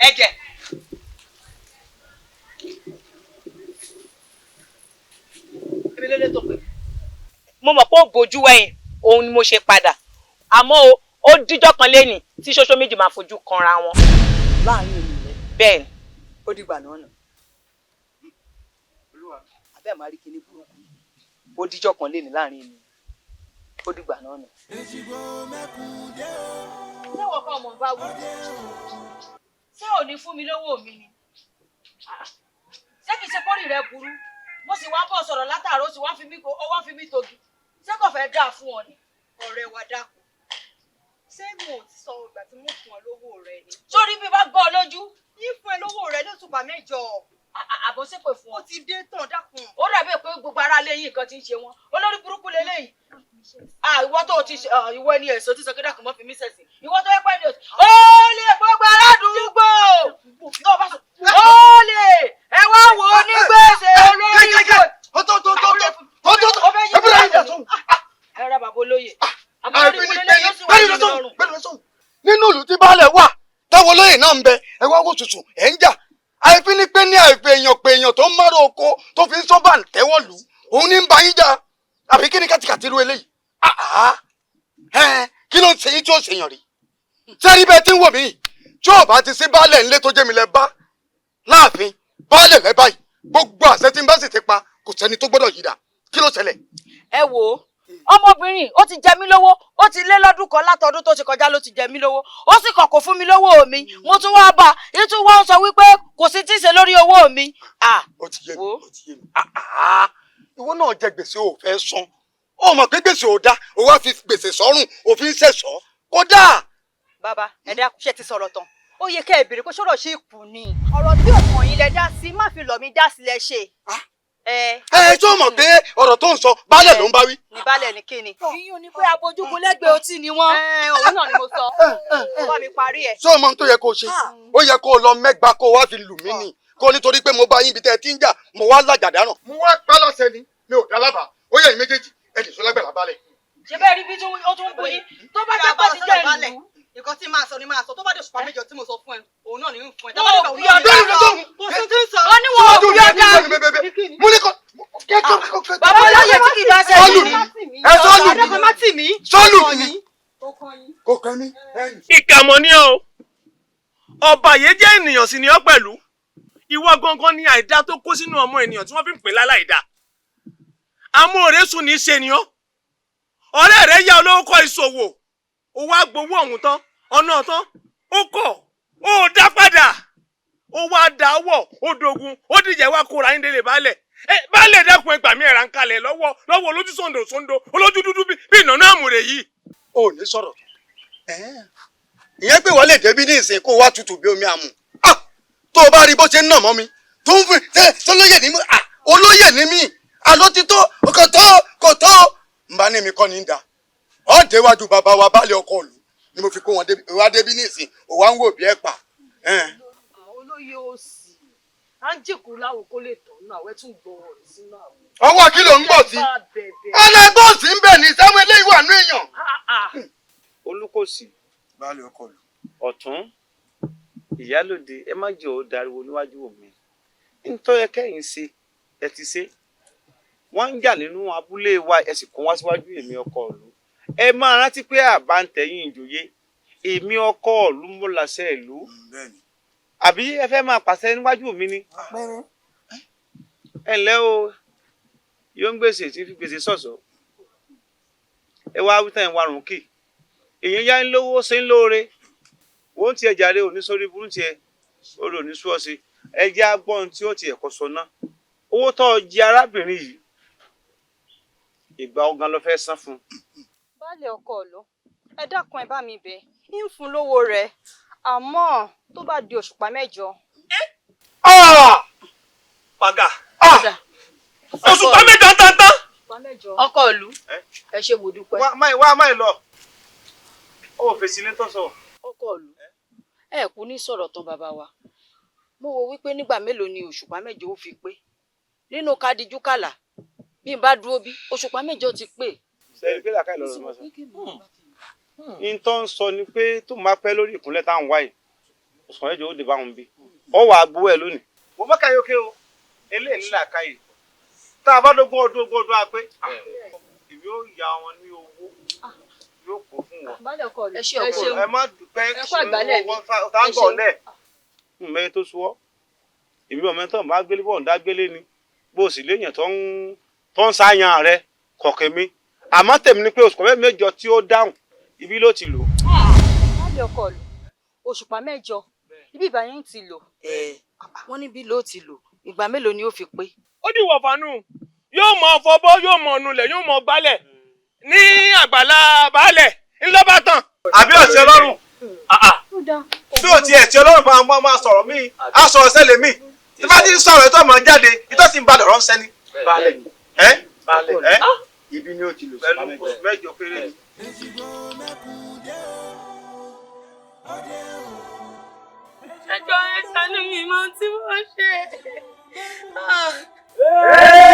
Ẹ̀jẹ̀. Èmi ló lè tó pé. Mo mọ̀ pé ó bójú wẹ̀yìn, òun ni mo ṣe padà. Àmọ́ o, ó díjọ́ kan lénìí tí ṣoṣo méjì máa fojú kanra wọn. Láàrin èmi rẹ. Bẹ́ẹ̀ ni. Ó dìgbà náà nà. Abẹ́ máa rí kinní burúkú. Ó díjọ́ kan lénìí láàrin èmi. Ó dìgbà náà nà. Èjìgbò mẹ́kùn dé o. Ṣé wọ́n kọ́ ọmọ bá wí? Ṣé ò ní fún mi lówó mi ni? Ṣé kìí ṣe pọ́nì rẹ burú? Mo sì wá bọ̀ sọ̀rọ̀ látàárọ̀, ó sì wá fi mí togi. Ṣé kò fẹ́ dáa fún ọ ni? Ọ̀rẹ́ wa dákun. Ṣé mo ti sọ ìgbà tí mo fún ọ lówó rẹ ni? Sórí bí bá gbọ́ ọ lójú. Yín fún ẹ lówó rẹ lóṣùpá mẹ́jọ. Àbọ̀ ṣépè fún ọ. Ó ti dé tán, dákun. Ó dàbí pé gbogbo ara lé yín nǹkan ti ń ṣe wọn. Olórí burúkú leléyìí. Ìwọ tó ti ṣe ìwọ ẹni ẹ̀sọ́ tí sọ kí dákun mọ́ fi mí sẹ̀sìn. Ìwọ tó yẹ pẹ́ ni òsì. Ó lè gbogbo aládùúgbò. Ó lè ẹ wá wò ó ní gbèsè olórí ìgbò. Ó tó tó tó tó tó tó tó. Ẹ bí láyé tó. Ẹ rà bàbá olóyè. Nínú ìlú tí baálẹ̀ wà táwọn olóyè náà ń bẹ, ẹ wá wò tutù ẹ̀ ń jà. Àìfín ni pé ní àìfẹ́ èèyàn pé èèyàn tó ń márò oko tó fi ń sọ́bà tẹ́wọ́ lù òun ní ń ba yín jà. Àbí kí ni kàtìkàtì ru eléyìí? Kí ló ń ṣe yín tí ó ṣèyàn rí? Sẹ́rí bẹ́ẹ̀ tí ń wò mí tí ò bá ti sí baálẹ̀ ńlé tó jẹ́ mi lẹ bá láàfin baálẹ̀ lẹ́ báyìí, gbogbo àṣẹ tí ń bá sì ti pa kò sẹ́ni tó gbọ́dọ̀ yí dà. Kí ló ṣẹlẹ̀? Ẹ wò ó, ọmọbìnrin ó ti jẹ mí lówó, ó ti lé lọ́dún kan látọdún tó ti kọjá ló ti jẹ mí lówó, ó sì kọ̀ kò fún mi lówó mi. Mo tún wá bá a tún wá ń sọ wípé kò sí tí ì ṣe lórí owó mi. Ó ti yé mi, ó ti yé mi. Ìwọ náà jẹ gbèsè ò fẹ́ san, ó mọ̀ pé gbèsè ò dá, ó wá fi gbèsè sọ́rùn, ó fi ń ṣẹ̀ṣọ́ kódà. Bàbá ẹ dákun, ṣé ti sọ̀rọ̀ tán? Ó yẹ kẹ́ ẹ béèrè pé sọ̀rọ̀ ṣì kù ni. Ọ̀rọ̀ tí òkàn yín lẹ dá sí, má fi lọ̀ mí dá sí lẹ ṣe. Ẹ tó mọ̀ pé ọ̀rọ̀ tó ń sọ baálẹ̀ ló ń bá wí. Ní baálẹ̀ ni kíni. Ìyún ni pé abojúgun lẹ́gbẹ̀ẹ́ otí ni wọ́n. Òun náà ni mo sọ. Ó bá mi parí ẹ̀. Ṣé o mọ ohun tó yẹ kó o ṣe? Ó yẹ kó o lọ mẹ́gbàá kó o wá fi lù mí nì. Kó nítorí pé mo bá yín ibi tẹ́ ẹ ti ń jà, mo wá lájà dáràn. Mo wá pa láṣẹ ni, mi ò dá lábàá. Ó yẹ ẹ̀yin méjèèjì, ẹ lè sọ lágbàlá balẹ̀. Ṣé bẹ́ẹ̀ rí bí ó tún bu yín? Tó bá jẹ́ pé ti jẹ́ ìlú. Nǹkan tí máa sọ ni máa sọ, tó bá dé òṣùpá mẹ́jọ tí mo sọ fún ẹ, òun náà ni ń fún ẹ. Wọ́n ò bí ọdá. Kò sí tí ń sọ. Wọ́n ní wọ́n ò bí ọdá. Mo ní kọ́. Bàbá olóyè tí kì í bá ṣe mí. Ẹ sọ́ọ̀lù mi. Sọ́ọ̀lù mi. Kò kàn mí. Ìkàmọ̀ ni o. Ọba yìí jẹ́ ènìyàn sì ni ọ́ pẹ̀lú. Ìwọ gangan ni àìdá tó kó sínú ọmọ ènìyàn tí wọ́n fi ń pè láláìdá. Amóore sùn ní í ṣe ni ọ́. Ọ̀rẹ́ rẹ̀ yá olówó kọ́ ìṣòwò. Ó wá gbowó ọ̀hún tán, ọ̀nà tán, ó kọ̀, ó dá padà. Ó wá dá wọ̀, ó dogun, ó dìjẹ́ wá kóra yín délé baálẹ̀. Baálẹ̀ dẹ́kun ẹgbàá mi ẹ̀rà ń kalẹ̀ lọ́wọ́ lọ́wọ́ olójú sọ̀ǹdò sọ̀ǹdò olójú dúdú bí ìnànà àmùrè yìí. O ò ní sọ̀rọ̀. Ìyẹn pé wọ́n lè débi ní ìsìn kó wá tutù bí omi àmù. Tó o bá rí bó ṣe ń nà mọ́ mi, tó ń fún ṣe olóyè ní mi, olóyè ní mi, àló ti tó, kò tó, kò tó. N bá ní mi kọ́ ní ń da. Ọ̀ déwájú bàbá wa baálé ọkọ ìlú ni mo fi kó wọn wá débi ní ìsìn, ò wá ń wò bí ẹ pa. Olóyè òsì, à ń jèkó láwo kó lè tọ̀ nù àwẹ̀ tún gbọ́ ọ̀rọ̀ sínú àwọn. Ọwọ́ kí ló ń gbọ̀ sí? Ọlẹ́ bọ́ọ̀sì ń bẹ̀ ní sáwọn eléyìí wà nú èèyàn. Olúkòsì. Baálé ọkọ ìlú. Ọ̀tún, ìyálòde, ẹ má jẹ́ ò dariwo níwájú mi. Ntọ́ yẹ kẹ́yìn ṣe, ẹ ti ṣe. Wọ́n ń jà nínú abúlé wa, ẹ sì kó wá síwájú èmi ọkọ ìlú. Ẹ máa rántí pé àbá ń tẹ̀yìn ìjòyè, èmi ọkọ ìlú mọ́láṣẹ́ ìlú. Àbí ẹ fẹ́ máa pàṣẹ níwájú mi ni? Ẹ ǹlẹ́ o, yóò ń gbèsè tí fi gbèsè sọ̀sọ̀. Ẹ wá wí tán ẹ̀ ń warùn kì. Èèyàn yá ń lówó ṣe ń lóore. Wọ́n ti ẹ̀ jàre òní sórí burú tiẹ̀, orí òní sú ọ sí. Ẹ jẹ́ agbọ́n tí ó ti ẹ̀kọ́ sọ ná. Owó tó jẹ arábìnrin yìí, ìgbà ọ̀gán ló fẹ́ san fún un. Baálé ọkọ ìlú, ẹ dákun, ẹ bá mi bẹ̀, ń fún lówó rẹ̀, àmọ́ tó bá di òṣùpá mẹ́jọ. Pàgà òṣùpá mẹ́jọ tán-tán. Ọkọ ìlú, ẹ ṣé, mo dúpẹ́. Wá máì lọ, ó fèsì ní tọ́sọ̀. Ọkọ ìlú, ẹ kú ní sọ̀rọ̀ tán bàbá wa. Mo wo wípé nígbà mélòó ni òṣùpá mẹ́jọ ó fi pé nínú kádìjú kàlà, bí n bá dúró bí òṣùpá mẹ́jọ ti pé. Sẹ́yìn pé làákàyè lọ́rọ̀ mọ́ sọ. N tó ń sọ ni pé tó máa pẹ́ lórí ìkúnlẹ̀ táwọn wáyé, òṣùpá mẹ́jọ ó dé bá wọn bí. Ọ wà á gbowó ẹ lónìí. Mo mọ́ káyọ̀ ké o, eléyìí ní làákàyè. Tá a bá dógún ọdún ogún ọdún á pé. Èmi ó ya wọn ní owó yóò kó fún wọn. Baálé ọkọ ìlú, ẹ ṣé ọkọ ìlú. Ẹ má dúpẹ́. Ẹ kú àgbálẹ̀ mi. Tá ń gọ̀ lẹ̀. Mẹ́rin tó sọ ọ́, èmi ọmọ tó ń bá gbélé bọ̀ ń dá gbélé ni, bó o sì léèyàn tó ń sáyàn rẹ kọ̀kẹ́ mi. Àmọ́ tèmi ni pé oṣù mẹ́jọ tí ó dáhùn ibi ló ti lò. Baálé ọkọ ìlú, òṣùpá mẹ́jọ ibi ìbàyẹn ti lò. Wọ́n níbi ló ti lò, ìgbà mélòó ni ó fi pé. Ó di wọ̀fánù, yóò mọ fọbọ́, yóò mọ nulẹ̀, yóò mọ gbálẹ̀ ní àgbàlá baálẹ̀ ńlọ́bà tán. Àbí ọ̀sẹ̀ ọlọ́run bí o tiẹ̀ tí ọlọ́run máa máa sọ̀rọ̀ mí á sọ̀rọ̀ sẹ́lẹ̀ mí tí bá ti ń sọ̀rọ̀ ìtọ́ máa jáde ìtọ́ sì ń balẹ̀ ọ̀rọ̀ ń sẹ́ni. Baálẹ̀ ni. Ẹ́ Baálẹ̀ ẹ́ ibi ni ó ti lò pẹ̀lú oṣù mẹ́jọ péré. Ẹjọ́, ẹ ṣàánú mi, mọ ohun tí mo ṣe.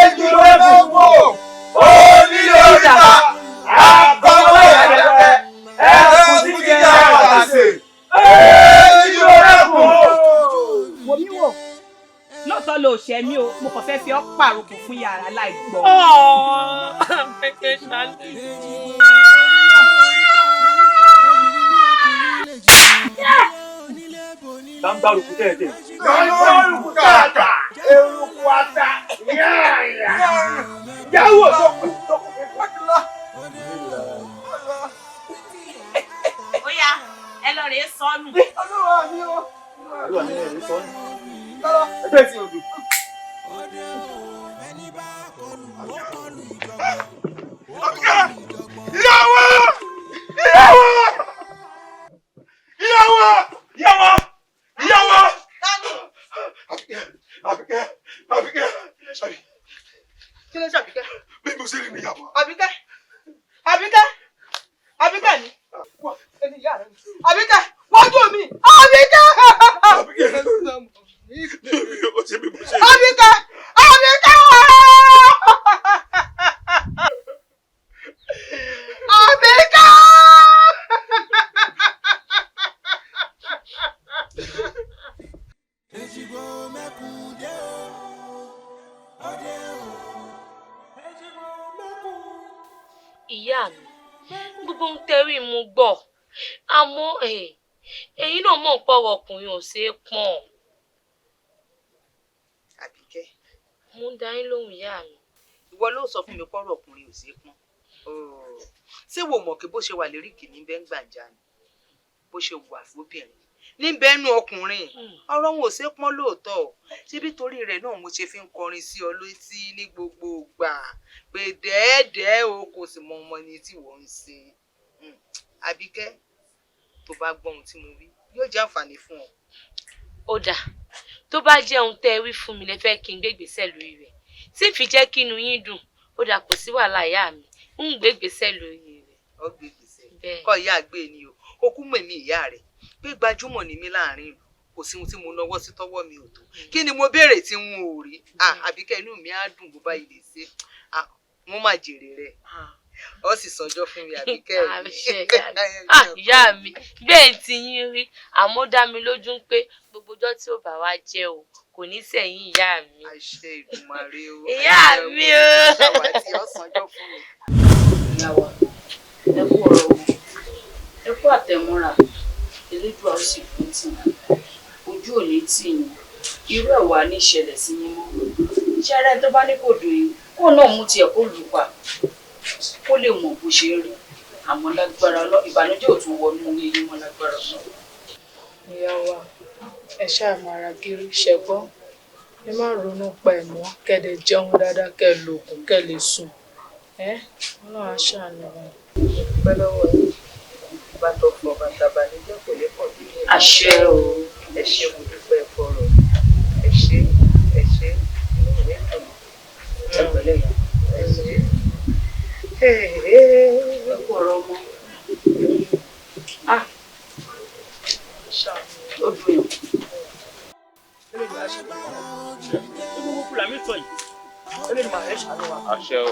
Èjì ló fún onílé oríta àkọ́kọ́ ìyàgbẹ́ ẹ̀kú títí àwàtàṣe. Èjì ló rẹ̀kùn. Wò mí wò, lóòótọ́ ló ṣe mí o, mo kàn fẹ́ fi ọ́ pàrokò fún yàrá láì gbọ́. Ẹjọ́, ṣàánú mi. Gbangba tẹ̀tẹ̀. Gbangba òrùkú tààtà, eruku ata, yáàyà. Yàwó tó kú tó kú. Ó yá, ẹ lọ rèé sọnù. Olúwa mi o. Olúwa mi lè rí sọ́nù. Ẹgbẹ́ ti odò. Ìyàwó! Ìyàwó! Ìyàwó! Ìyàwó! Ìyàwó! Àbíkẹ́! Àbíkẹ́! Àbíkẹ́! Kí ló ṣe Àbíkẹ́? Bí mo ṣe rí ni ìyàwó. Àbíkẹ́! Àbíkẹ́! Àbíkẹ́ ni. Ẹni ìyá rẹ ni. Àbíkẹ́! Wájú mi! Àbíkẹ́! Àbíkẹ́! Ó ṣe bí mo ṣe rí. Àbíkẹ́! Àbíkẹ́! Àbíkẹ́! Ìyá mi, gbogbo ń tẹ́rí mu gbọ́, àmọ́ ẹ̀yin náà mọ̀ pọ̀rọ̀ ọkùnrin ò ṣeé pọ̀n. Àbíkẹ́. Mo ń dá yín lóhùn, ìyá mi. Ìwọ ló sọ fún mi pọ́rọ̀ ọkùnrin ò ṣeé pọ́n. Ṣé wo mọ̀ pé bó ṣe wà lérí kìíní bẹ́ẹ̀ ń gbàǹjà ni bó ṣe wà fóbìnrin níbẹ̀ nú ọkùnrin, ọ̀rọ̀ wọn ò ṣeé pọ́n lóòótọ́ o. Ṣebí torí rẹ̀ náà mo ṣe fi ń kọrin sí ọ létí ní gbogbo ìgbà pé dẹ́ẹ̀dẹ́ẹ́ o, kò sì mọ ọmọ ni tí wọ́n ń ṣe. Àbíkẹ́, tó bá gbọ́ ohun tí mo wí, yóò jẹ́ àǹfààní fún ọ. Ó dáa, tó bá jẹ́ ohun tẹ́ ẹ wí fún mi lẹ fẹ́ kí n gbé ìgbésẹ̀ lórí rẹ̀ tí ń fi jẹ́ kí inú yín dùn, ó dáa, kò sí wàhálà, ìyá mi, ń gbé ìgbésẹ̀ lórí rẹ̀. Ọ gbé ìgbésẹ̀ kọ́ ìyá àgbé ni o. Ó kú mọ̀ èmi ìyá rẹ̀ pé gbajúmọ̀ ni mí láàrin ìlú, kò sí ohun tí mo náwó sí tọ́wọ́ mi ò tó. Kí ni mo béèrè tí n ò rí? Àbíkẹ́, inú mi á dùn bó bá ilé ṣe, wọ́n máa jèrè rẹ̀, ó sì sọjọ́ fún mi, Àbíkẹ́ mi. Ìyá mi, bẹ́ẹ̀ tí yín rí, àmọ́ dá mi lójú pé gbogbo ọjọ́ tí ó bá wá jẹ́ o kò ní sẹ̀yìn ìyá mi. Àṣẹ Ìdùmarè o. Ìyá mi o. Ṣàwátì, ó sànjọ́ fún mi. Ìyá wa, Ẹ kú ọ̀rọ̀ ọmọ, ẹ kú àtẹ̀mọ́ra. Elédùà ó sì fún tì yín, ojú ò ní tì yín, irú ẹ̀ wà ní ìṣẹ̀lẹ̀ sí yín mọ́. Ṣé ara ẹni tó bá ní kò dùn yín, kó náà mú tiẹ̀ kó lù pa, kó lè mọ̀ bó ṣe rí. Àmọ́ lágbára lọ, ìbànújẹ́ ò tún wọnú ilé yín mọ́ lágbára lọ. Ìyá wa, ẹ ṣáà máa ra gírí ṣẹgbọ́n, ẹ má ronú pa ẹ̀ mọ́, kẹ́ dẹ̀ jẹun dáadáa, kẹ́ lòògùn, kẹ́ lè sùn. Ẹ Ọlọ́run á ṣàánú wa. Pẹ́ lọ́wọ́ yín bàtọ̀ fọ̀ bàtà bànújẹ́ kò lè pọ̀ bí. Àṣẹ o. Ẹ ṣé, mo dúpẹ́ fọ̀rọ̀. Ẹ ṣé, ẹ ṣé, inú mi dùn. Ẹ pẹ̀lẹ́ ìyá. Ẹ ṣé. Ẹ kú ọ̀rọ̀ ọmọ. Ah, ó dùn yàn. Àṣẹ o.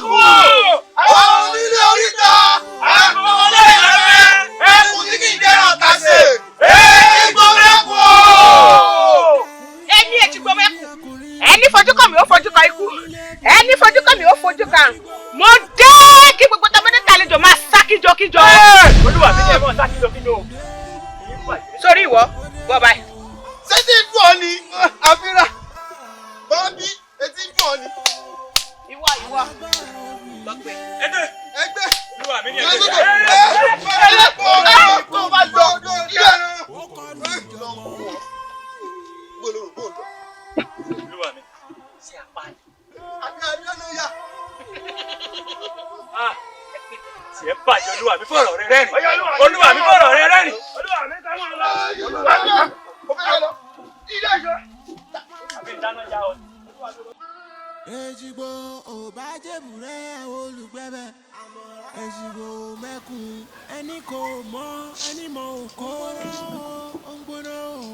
Àwọn onílé oríta, àwọn ọlọ́yà rẹ̀, ẹkùn tí kì í jẹ́ ọ̀tàṣe, èyí mẹ́kùn o. Ẹni èjìgbò mẹ́kùn, ẹni fojú kàn mí ó fojú kan ikú, ẹni fojú kàn mí ó fojú kan àrùn. Mo dé kí gbogbo tọmọdé tàlejò máa sá kíjokíjo. Olúwa mi ní ẹ mọ̀ sá kíjokíjo. Sórí ìwọ, bọ́ báyìí. Ṣé tí ń dùn ọ́ ni? Àfírà, bọ́bí, etí ń dùn ọ́ ni. Ìwọ ìwọ, lọ gbé. Ẹgbẹ́. Ẹgbẹ́. Olúwa mi ní Ẹgbẹ́. ẹgbẹ́. Ẹgbẹ́. Tó bá lọ, ilé. Olúwa mi, ṣé apá ni? Àbí àbí ló yà. Tiẹ̀ bàjẹ́. Olúwa mi fọ̀rọ̀ rẹ rẹ́rìn. Olúwa mi fọ̀rọ̀ rẹ rẹ́rìn. Olúwa mi ká máa lọ. Olúwa mi, mo fẹ́ lọ. Ilé ìjọ. Àbí ìdáná ya ọ. Èjìgbò ò bá jèbùrẹ́ olùgbẹ́bẹ̀. Èjìgbò mẹ́kun, ẹni kò mọ ẹni mọ òkó ó ń gbóná o.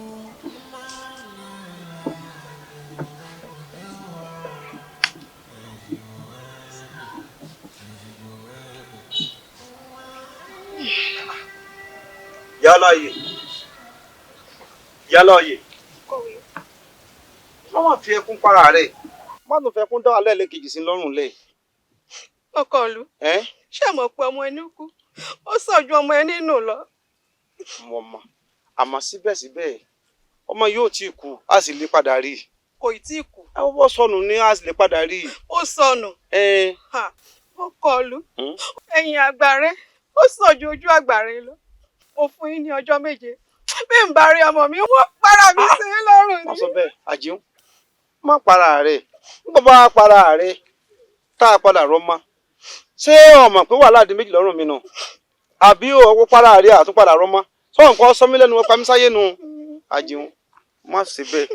Yálà yè, yálà yè, má má fi ẹkún para rẹ̀, má tún fẹkún dá alẹ́ lẹ́kejì sí lọ́rùn lẹ̀. Ọkọ ìlú, Ẹ́ ṣé mọ̀ pé ọmọ ẹni kú, ó sàn ju ọmọ ẹni nù lọ. Mo mọ̀, àmọ́ síbẹ̀síbẹ̀ ọmọ yóò tí ì kú, a sì lè padà rí i. Kò ì tí ì kú. Ẹ wọ́n sọnù ní, a sì lè padà rí i. Ó sọnù. Ẹ Ha, ọkọ ìlú, ẹ̀yìn àgbà rẹ ó sàn ju ojú àgbà rẹ lọ. Mo fún yín ní ọjọ́ 7, bí n bá rí ọmọ mi, wọ́n para mi sí i lọ́rùn Má ni. sọ bẹ́ẹ̀, àjíhùn, má para rẹ̀. Nígbà bá para rẹ̀ tá a padà rọ́ mọ́, ṣé o mọ̀ pé wàhálà di méjì lọ́rùn mi nù? Àbí ọwọ́ para rẹ̀ àtúnpadà rọ́ mọ́? Sọ nǹkan sọmí lẹ́nu, wọn pa mí sáyé nu. Àjíhùn, má ṣe bẹ́ẹ̀.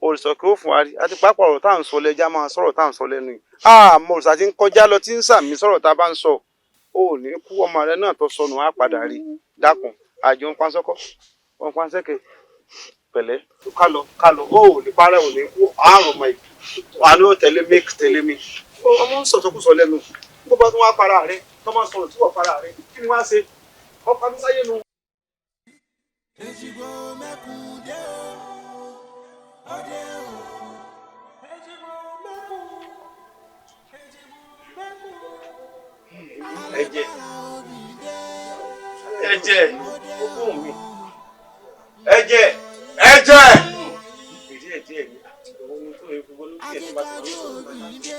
Òrìṣà kí ó fún wa rí, àti pàápàá ọ̀rọ̀ tá à ń sọ lẹ́jà máa sọ̀rọ̀ tá à ń sọ lẹ́nu yìí. Àmọ́ òrìṣà ti ń kọjá lọ tí ń sàmì sọ̀rọ̀ tá a bá ń sọ. O ò ní kú, ọmọ rẹ náà tó sọnù á padà rí. Dákun, àjọ ń pansọ́kọ́, wọn pansẹ́kẹ̀, pẹ̀lẹ́, ká lọ, ká lọ. O ò ní parẹ́, ò ní kú, àárọ̀ ọmọ yìí wà ní ó tẹ̀lé mi, tẹ̀lé mi. Ọmọ ń sọ̀tọ̀kùsọ lẹ́nu, bó bá tún wá para rẹ tó máa sọ̀rọ̀ tí wọ́n para rẹ, kí ni wá ṣe ọkọ mi sáyé nu. Èjìgbò mẹ́kun dé o, ó dé o. Èjìgbò mẹ́kun, èjìgbò mẹ́kun. Ẹ̀jẹ̀, ẹ̀jẹ̀, ogún mi, ẹ̀jẹ̀, ẹ̀jẹ̀. Ìdí ẹ̀jẹ̀ mi, òun ni tó yẹ gbogbo lókè ẹ̀ tó bá ti rí.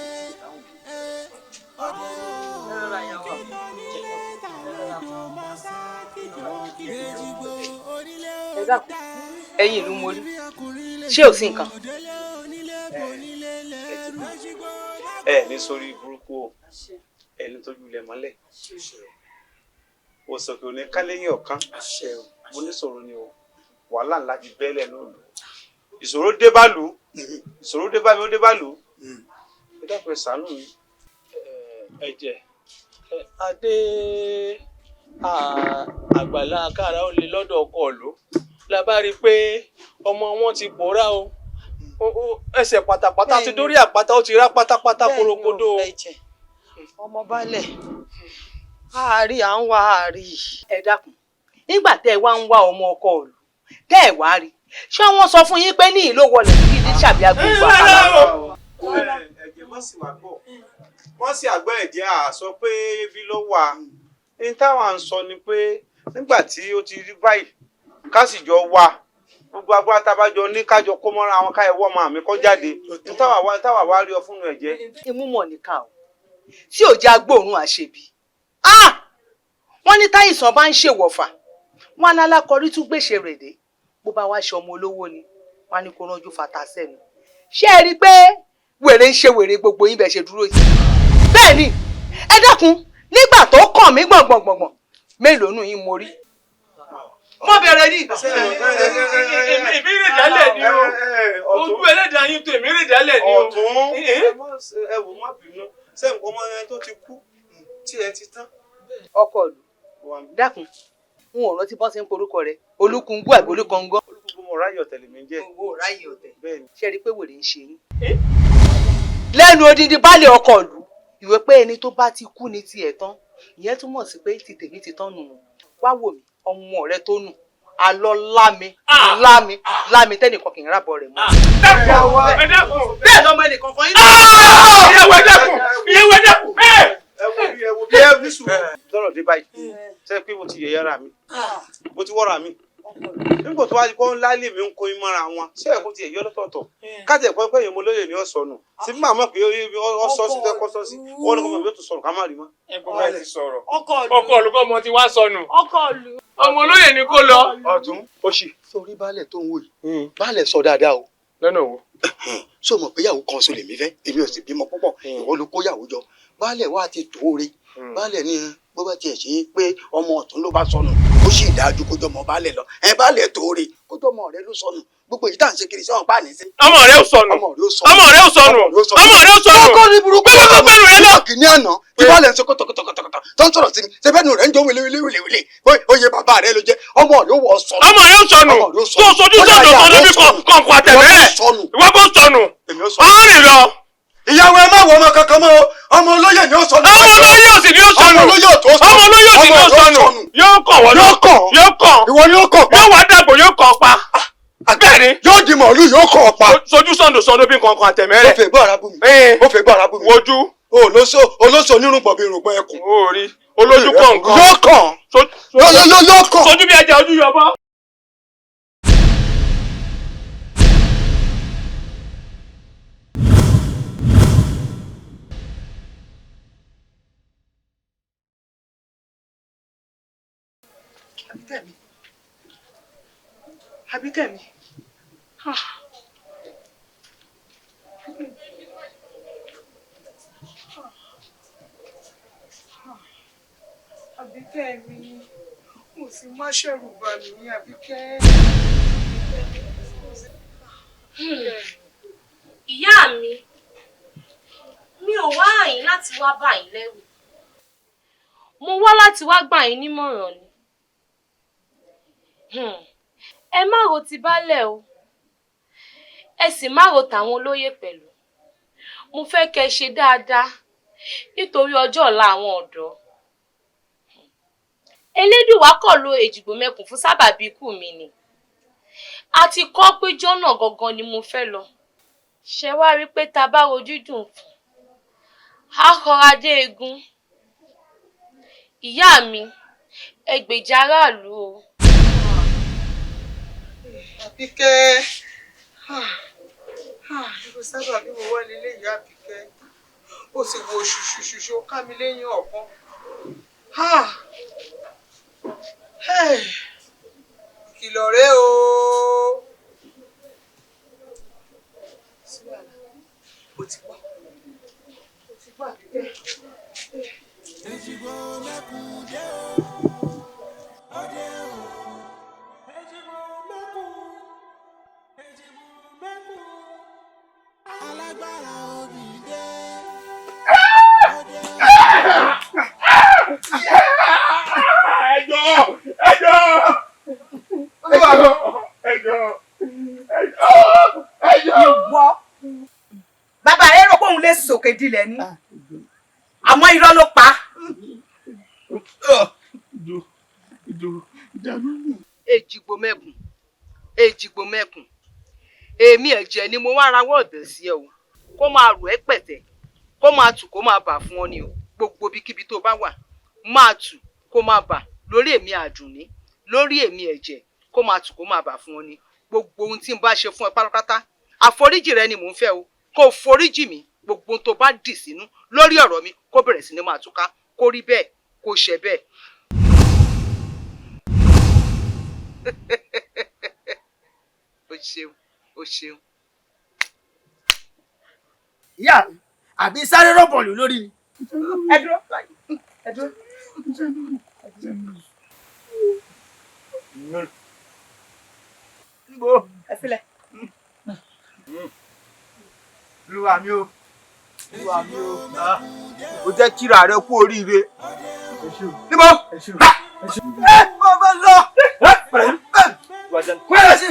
Ẹ dákun, ẹ̀yin ìlú, mo rí, ṣé ò sí nǹkan? Ẹ ní sórí burúkú o, ẹ ní tójú ilẹ̀ mọ́lẹ̀, òsòkè òní kálẹ́yìn ọ̀kan. Mo ní sọ̀rọ̀ ni o, wàhálà ńlá ti bẹ́lẹ̀ lóòlù, ìṣòro dé bá lù ú, ìṣòro dé bá mi, ó dé bá lù ú. Ẹ dákun, ẹ ṣàánú mi. Ẹ̀jẹ̀ adé, àgbàlá kára ó lè lọ́dọ̀ ọkọ ìlú la bá rí i pé ọmọ wọn ti pòórá o. Ẹsẹ̀ pátápátá ti dórí àpáta, ó ti rá pátápátá korokodo. Ọmọ balẹ̀ àárí à ń wá àárí. Ẹ dákun, nígbà tẹ́ ẹ wá ń wá ọmọ ọkọ ìlú tẹ́ ẹ wá rí, Ṣé wọ́n sọ fún yín pé ní ìlú wọlé kí ní sàbí agbègbè àkàlà. Ẹ̀jẹ̀ mọ̀ sí wà gbọ́, wọ́n sì àgbẹ̀ ẹ̀jẹ̀ à sọ pé bí ló wà ní táwa ń sọ ni pé nígbà tí ó ti rí báyìí ká sì jọ wà gbogbo agbára tá a bá jọ ní kájọ kó mọ́ra àwọn káyọ̀ wọ́ ọmọ mi kọ́ jáde ní táwa wá rí ọ fún ẹ̀jẹ̀. Imú mọ̀ nìkan o tí ò jẹ́ agbóòrùn àṣebí. Wọ́n ní táyìsàn bá ń ṣèwọ̀fà wọn alákọ̀ọ́rí tún gbèsè rẹ̀ dé, bó bá wá ṣe ọmọ olówó ni wọn á ní kó ránjú fata sẹ́nu. Ṣé ẹ rí i pé wèrè ń ṣe wèrè gbogbo yín bẹ́ẹ̀ ṣe dúró yìí? Bẹ́ẹ̀ ni, ẹ dákun, nígbà tó kàn mí gbọ̀ngbọ̀ngbọ̀ngbọ̀n mélòó nù yín mo rí. Mo bẹ̀rẹ̀ ní. Èmi rè dálẹ̀ ni o, ojú ẹlẹ́dàá yín tó èmi rè dálẹ̀ ni o. Ọ̀tún, ẹ wò má bínú, ṣé nǹkan ọmọ ẹni tó ti kú tí ẹ ti tán. Ọkọ ìlú, dákun, n ò rántí bọ́n ṣe ń porúkọ rẹ, Olúkúngú àbí Olúkọngọ́. Olúkúngú mo ráyè ọ̀tẹ̀ lèmi ń jẹ́. Owó ráyè ọ̀tẹ̀. Ṣé rí i pé wèrè ń ṣe yín? Lẹ́nu odindi baálé ọkọ ìlú, ìwé pé ẹni tó bá ti kú ní tiẹ̀ tán, ìyẹn túmọ̀ sí pé ti tèmi ti tán nù. Wá wò mí, ọmọ rẹ tó nù alọ lámi lámi lámi tẹnìkan kì í rábọ rẹ mọ́. Bẹ́ẹ̀ lọmọ ẹnìkan kan yín. Ìyàwó ẹ dẹ́kun, ìyàwó ẹ dẹ́kun. Ẹ wo bí ẹ ní sùúrù lọ́rọ̀ dé báyìí, ṣe pé mo ti yẹ̀yẹ́ ra mi, mo ti wọ́ra mi nígbà tó wá di kó ńlá lè mi ń kó in mọ́ra wọn, ṣé ẹ̀kọ́ ti ẹ̀yọ́ lọ́tọ̀ọ̀tọ̀ káàtì ẹ̀kọ́ pé èèyàn mo lóye ní ọ̀sọ̀nù sí bí màmá pé ọ̀sọ̀ sí tẹ́kọ́ sọ sí wọ́n ní kó mọ̀ bí ó tún sọ̀rọ̀ ká má rí mọ́. Ẹ̀gbọ́n bá ti sọ̀rọ̀, ọkọ olùkọ́ ọmọ ti wá sọnù, ọmọ olóyè ni kó lọ. Ọ̀tún ó ṣì sórí baálẹ̀ tó ń wò yìí, baálẹ̀ sọ dáadáa o. Lọ́nà wo? Ṣé o mọ̀ pé ìyàwó kan ṣo lèmi fẹ́, èmi ò sì bímọ púpọ̀, ìwọ ló kó ìyàwó jọ. Baálẹ̀ wa ti tóore, baálẹ̀ ní bó bá tiẹ̀ ṣe pé ọmọ ọ̀tún ló bá sọnù, ó sì dájú kó jọmọ baálẹ̀ lọ. Ẹ baálẹ̀ tóore kó jọmọ rẹ ló sọnù, gbogbo èyí tá à ń ṣe kiri sọ́wọ́n pa ní sí. Ọmọ rẹ ó sọnù, ọmọ rẹ ó sọnù, ọmọ rẹ ó sọnù. Kókó ní burúkú gbogbo pẹ̀lú rẹ lọ. Kìíní àná tí baálẹ̀ ń sọ kọ́tọ̀kọ́tọ̀kọ́tọ̀ tó ń sọ̀rọ̀ sí mi, ṣe bẹ́ẹ̀ nù rẹ̀ ń jó wele wele wele wele, oyè bàbá rẹ ló jẹ́, ọmọ rẹ ó wọ̀ sọnù. Ọmọ rẹ ó sọnù, tó sojú sọnù tó lóbi kọ̀ǹkọ̀ àtẹ̀mẹ́rẹ̀, ìwọ kò sọnù, ọ̀rìn lọ. Ìyàwó ẹ má wọ ọmọ kankan mọ́ o, ọmọ olóyè ni ó sọnù. Ọmọ olóyè òsì ni ó sọnù. Ọmọ olóyè ò tó sọnù. Ọmọ olóyè òsì ni ó sọnù. Yóò kàn wọ́n yóò kàn. Yóò kàn. Ìwọ ni ó kàn pa. Yóò wá dàgbò yóò kàn pa. Bẹ́ẹ̀ni. Yóò di màálù yóò kàn pa. Sojú sọnù sọnù bí nǹkan kan àtẹ̀mẹ́rẹ̀. Ó fẹ́ gbọ́ ara bú mi. Ó fẹ́ gbọ́ ara bú mi. Wojú. Olóso olóso onírùngbọ̀n bí irùngbọ̀n ẹkùn. Ó rí olójú kọ̀ọ̀kan. Yóò kàn. Yóò kàn. Sojú bí ẹja ojú yọbọ. Àbíkẹ́mi, Àbíkẹ́mi, ah. Àbíkẹ́mi, mo sì má ṣẹ̀rù bà mí, Àbíkẹ́. Ìyá mi, mi ò wá àyín láti wá bà yín lẹ́rù. Mo wá láti wá gbà yín nímọ̀ràn ni. Ẹ má ro ti baálẹ̀ o, ẹ sì má ro tàwọn olóyè pẹ̀lú. Mo fẹ́ kẹ́ ẹ ṣe dáadáa nítorí ọjọ́ ọ̀la àwọn ọ̀dọ́. Elédùwà kọ̀ lo Èjìgbò mẹ́kùn fún sábàbí ikú mi ni. A ti kọ́ pé jọ́nà gangan ni mo fẹ́ lọ. Ṣé wá rí pé ta bá rojú dùn fún, á kọra dé egun. Ìyá mi, ẹ gbèjà aráàlú o. Àbíkẹ́, irú sábàbí wo wá lélẹ̀ ìyá Àbíkẹ́? Ó sì wo ṣùṣùṣùṣù ó ká mi lẹ́yìn ọ̀kan. Ìkìlọ̀ rèé o. Ó ti gbọ́, ó ti gbọ́ Àbíkẹ́. Èjìgbò mẹ́kùn dé o, ó dé o. Èjìgbò mẹ́kùn, Èjìgbò mẹ́kùn. Alágbára obì dé. Ẹjọ́, ẹjọ́, ẹjọ́, ẹjọ́, ẹjọ́. Ìwọ bàbá rẹ rò pé òun lè sòkè dilẹ̀ ni, àmọ́ irọ́ ló pa. Èjìgbò mẹ́kùn, Èjìgbò mẹ́kùn, èmi ẹ̀jẹ̀ ni mo wá rawọ́ ọ̀bẹ̀ sí ẹ o. Kó máa rò ẹ́ pẹ̀tẹ́, kó máa tù kó máa bà fún ọ ni o. Gbogbo ibikíbi tó bá wà, máa tù kó máa bà lórí èmi Àdùnní, lórí èmi ẹ̀jẹ̀, kó máa tù kó máa bà fún ọ ni. Gbogbo ohun tí n bá ṣe fún ẹ pátápátá, àforíjì rẹ ni mò ń fẹ́ o. Kó o foríjì mi, gbogbo ohun tó bá dì sínú lórí ọ̀rọ̀ mi kó bẹ̀rẹ̀ sí ní máa túká, kó rí bẹ́ẹ̀, kó ṣe bẹ́ẹ̀. O ṣeun, o ṣeun. Ìyá mi, àbí sáré rọ́bọ̀lù lórí ni. Ẹ dúró, ẹ dúró. Nbo. Ẹ sílẹ̀. Olúwa mi o. Olúwa mi o. O jẹ́ kíra rẹ kú oríire. Níbo? Ẹ mo bẹ lọ. Pẹ́rẹ́ sí.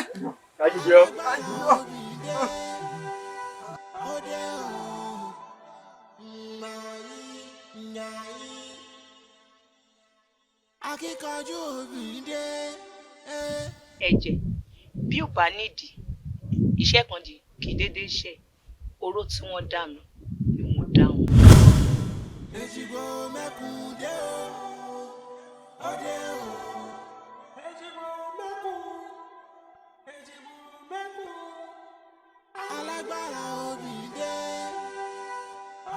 Akíkanjú obìnrin dé. Ẹ̀jẹ̀ bí ò bá nídìí iṣẹ́ kan di kì í déédéé ṣe oró tí wọ́n dá mi ni mo dá wọn. Èjìgbò mẹ́kùn dé o, ó dé o. Èjìgbò mẹ́kùn, Èjìgbò mẹ́kùn. Alágbára obìnrin dé,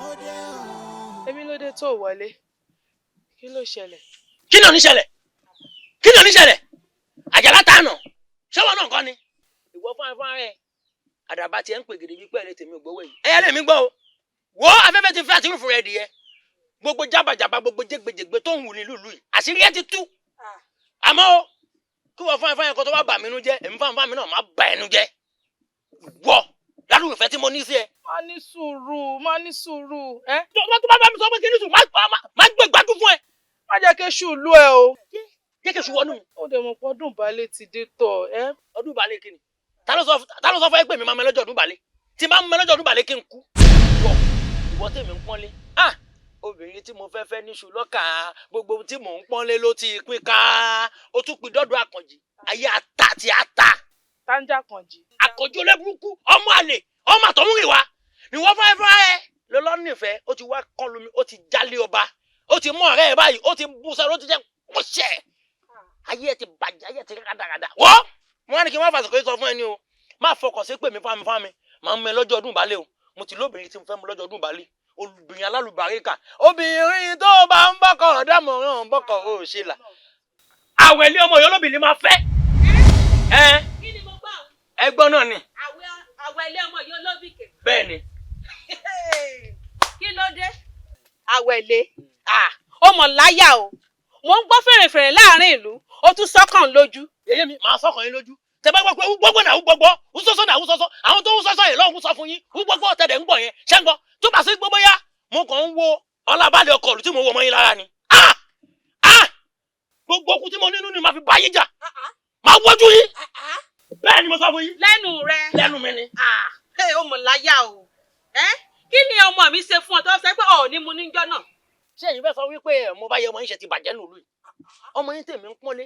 ó dé o. Èmi ló dé tó wọlé, kí ló ṣẹlẹ̀? Kí ni ò ní ṣẹlẹ̀? Kí ni ò ní ṣẹlẹ̀? Àjàlá tá a nà ṣọ́wọ́ náà kọ́ ni. Ìwọ fún afárá ẹ àdàbà tiẹ̀ ń pè gèdè wípé ẹ̀rẹ́ tèmi ò gbowó yìí. Ẹyẹ lèmi gbọ́ o. Wo afẹ́fẹ́ ti fẹ́ àti rúfin rẹ̀ dìé. Gbogbo jábàjábà, gbogbo jégbèjègbè tó ń wù ní lùlù yìí, àṣírí ẹ ti tú. Àmọ́ o, kí wọ́n fún afárá ẹ kó tó wá bà mí nú jẹ́, èmi fún afárá mi náà má bà ẹnu jẹ́. Wọ ládùúgbò ìfẹ́ tí mo ní sí ẹ. Má ní sùúrù, má ní sùúrù. Tó bá bá mi sọ pé kí ní sùúrù, má gbé gbádùn fún ẹ. Má jẹ́ kéṣù lú ẹ o. Jẹ́ kéṣù wọnú mi. Ó dẹ̀ mọ̀ pé ọdún ìbálẹ̀ ti dé tọ̀ ẹ́. Ọdún ìbálẹ̀ kí ni? Ta ló sọ fún ẹ pé mi máa mọ ẹlọ́jọ́ ọdún ìbálẹ̀? Tí n bá mọ ẹlọ́jọ́ ọdún ìbálẹ̀ kí n kú. Ìwọ tèmi ń pọ́nlé. Obìnrin tí mo fẹ́ fẹ́ níṣu lọ́kà, gbogbo tí mò ń pọ́nlé ló ti pín ká. Ó tún pin dọ́dọ̀ Àkànjì. Ayé ata ti ata. Táńjà Àkànjì. Àkànjì olóburúkú, ọmọ àlè, ọmọ àtọ̀húnrìn wa. Ìwọ fẹ́ fẹ́ ẹ lọ́lọ́ nífẹ̀ẹ́, ó ti wá kán lumi, ó ti jálé ọba, ó ti mú ọ̀rẹ́ ẹ báyìí, ó ti bú sẹ́rọ̀, ó ti jẹ́ kóṣẹ́. Ayé ẹ ti bàjẹ́, ayé ẹ ti rádaràda. Wọ́n wọ́n á ní kí n má fàṣọ kò sọ fún ẹni o. Má fọkàn sí pé mi fámi fámi, màá mú ẹ lọ́jọ́ ọdún ìbálẹ̀ o. Mo ti lóbìnrin tí mo fẹ́ mu lọ́jọ́ ọdún ìbálẹ̀. Obìnrin alálùbáríkà. Obìnrin tó bá ń bọ́kọ̀ dámọ̀ràn bọ́kọ̀ ò ṣe là. Àwẹ̀lé ọmọ ìyá olóbìnrin máa fẹ́. Ẹ Kí ni mo gbọ́ àwọn? ẹgbọ́n náà ni. Àwẹ̀lé ọmọ ìyá olóbì kẹ̀. Bẹ́ẹ̀ ni. Kí ló dé? Àwẹ̀lé, ó mọ̀ láyà o. Mo ń gbọ́ fèrèfèrè láàrin ìlú, ó tún sọ́kàn lójú. Yèyé mi, màá sọ́kàn yín lójú. Tẹ bá gbọ́ pé gbogbo náà gbogbo, ń sọ́sọ́ náà ń sọ́sọ́, àwọn tó ń sọ́sọ́ yẹn lọ́hùn sọ fún yín, ń gbogbo tẹ̀lé ń gbọ̀ yẹn, ṣé ń gbọ́? Tó bá sí gbogbo yá, mo kàn ń wo ọlábàlẹ̀ ọkọ̀ ìlú tí mo wọ ọmọ yín lára ni. Gbogbo okun tí mo nínú ni màá fi bá yín jà. Màá wọ́jú yín. Bẹ́ẹ̀ ni mo sọ fún yín. Lẹ́nu rẹ. Lẹ́nu mi ni. Ó mọ̀ láyà o. Kí ni ọmọ mi ṣe fún ọ tó ṣe pé ọ̀ ní mu níjọ́ náà? Ṣé ẹ̀yin fẹ́ sọ wípé mo bá yẹ ọmọ yín ṣe ti bàjẹ́ nùlù yìí? Ọmọ yín tèmi ń pọ́nlé,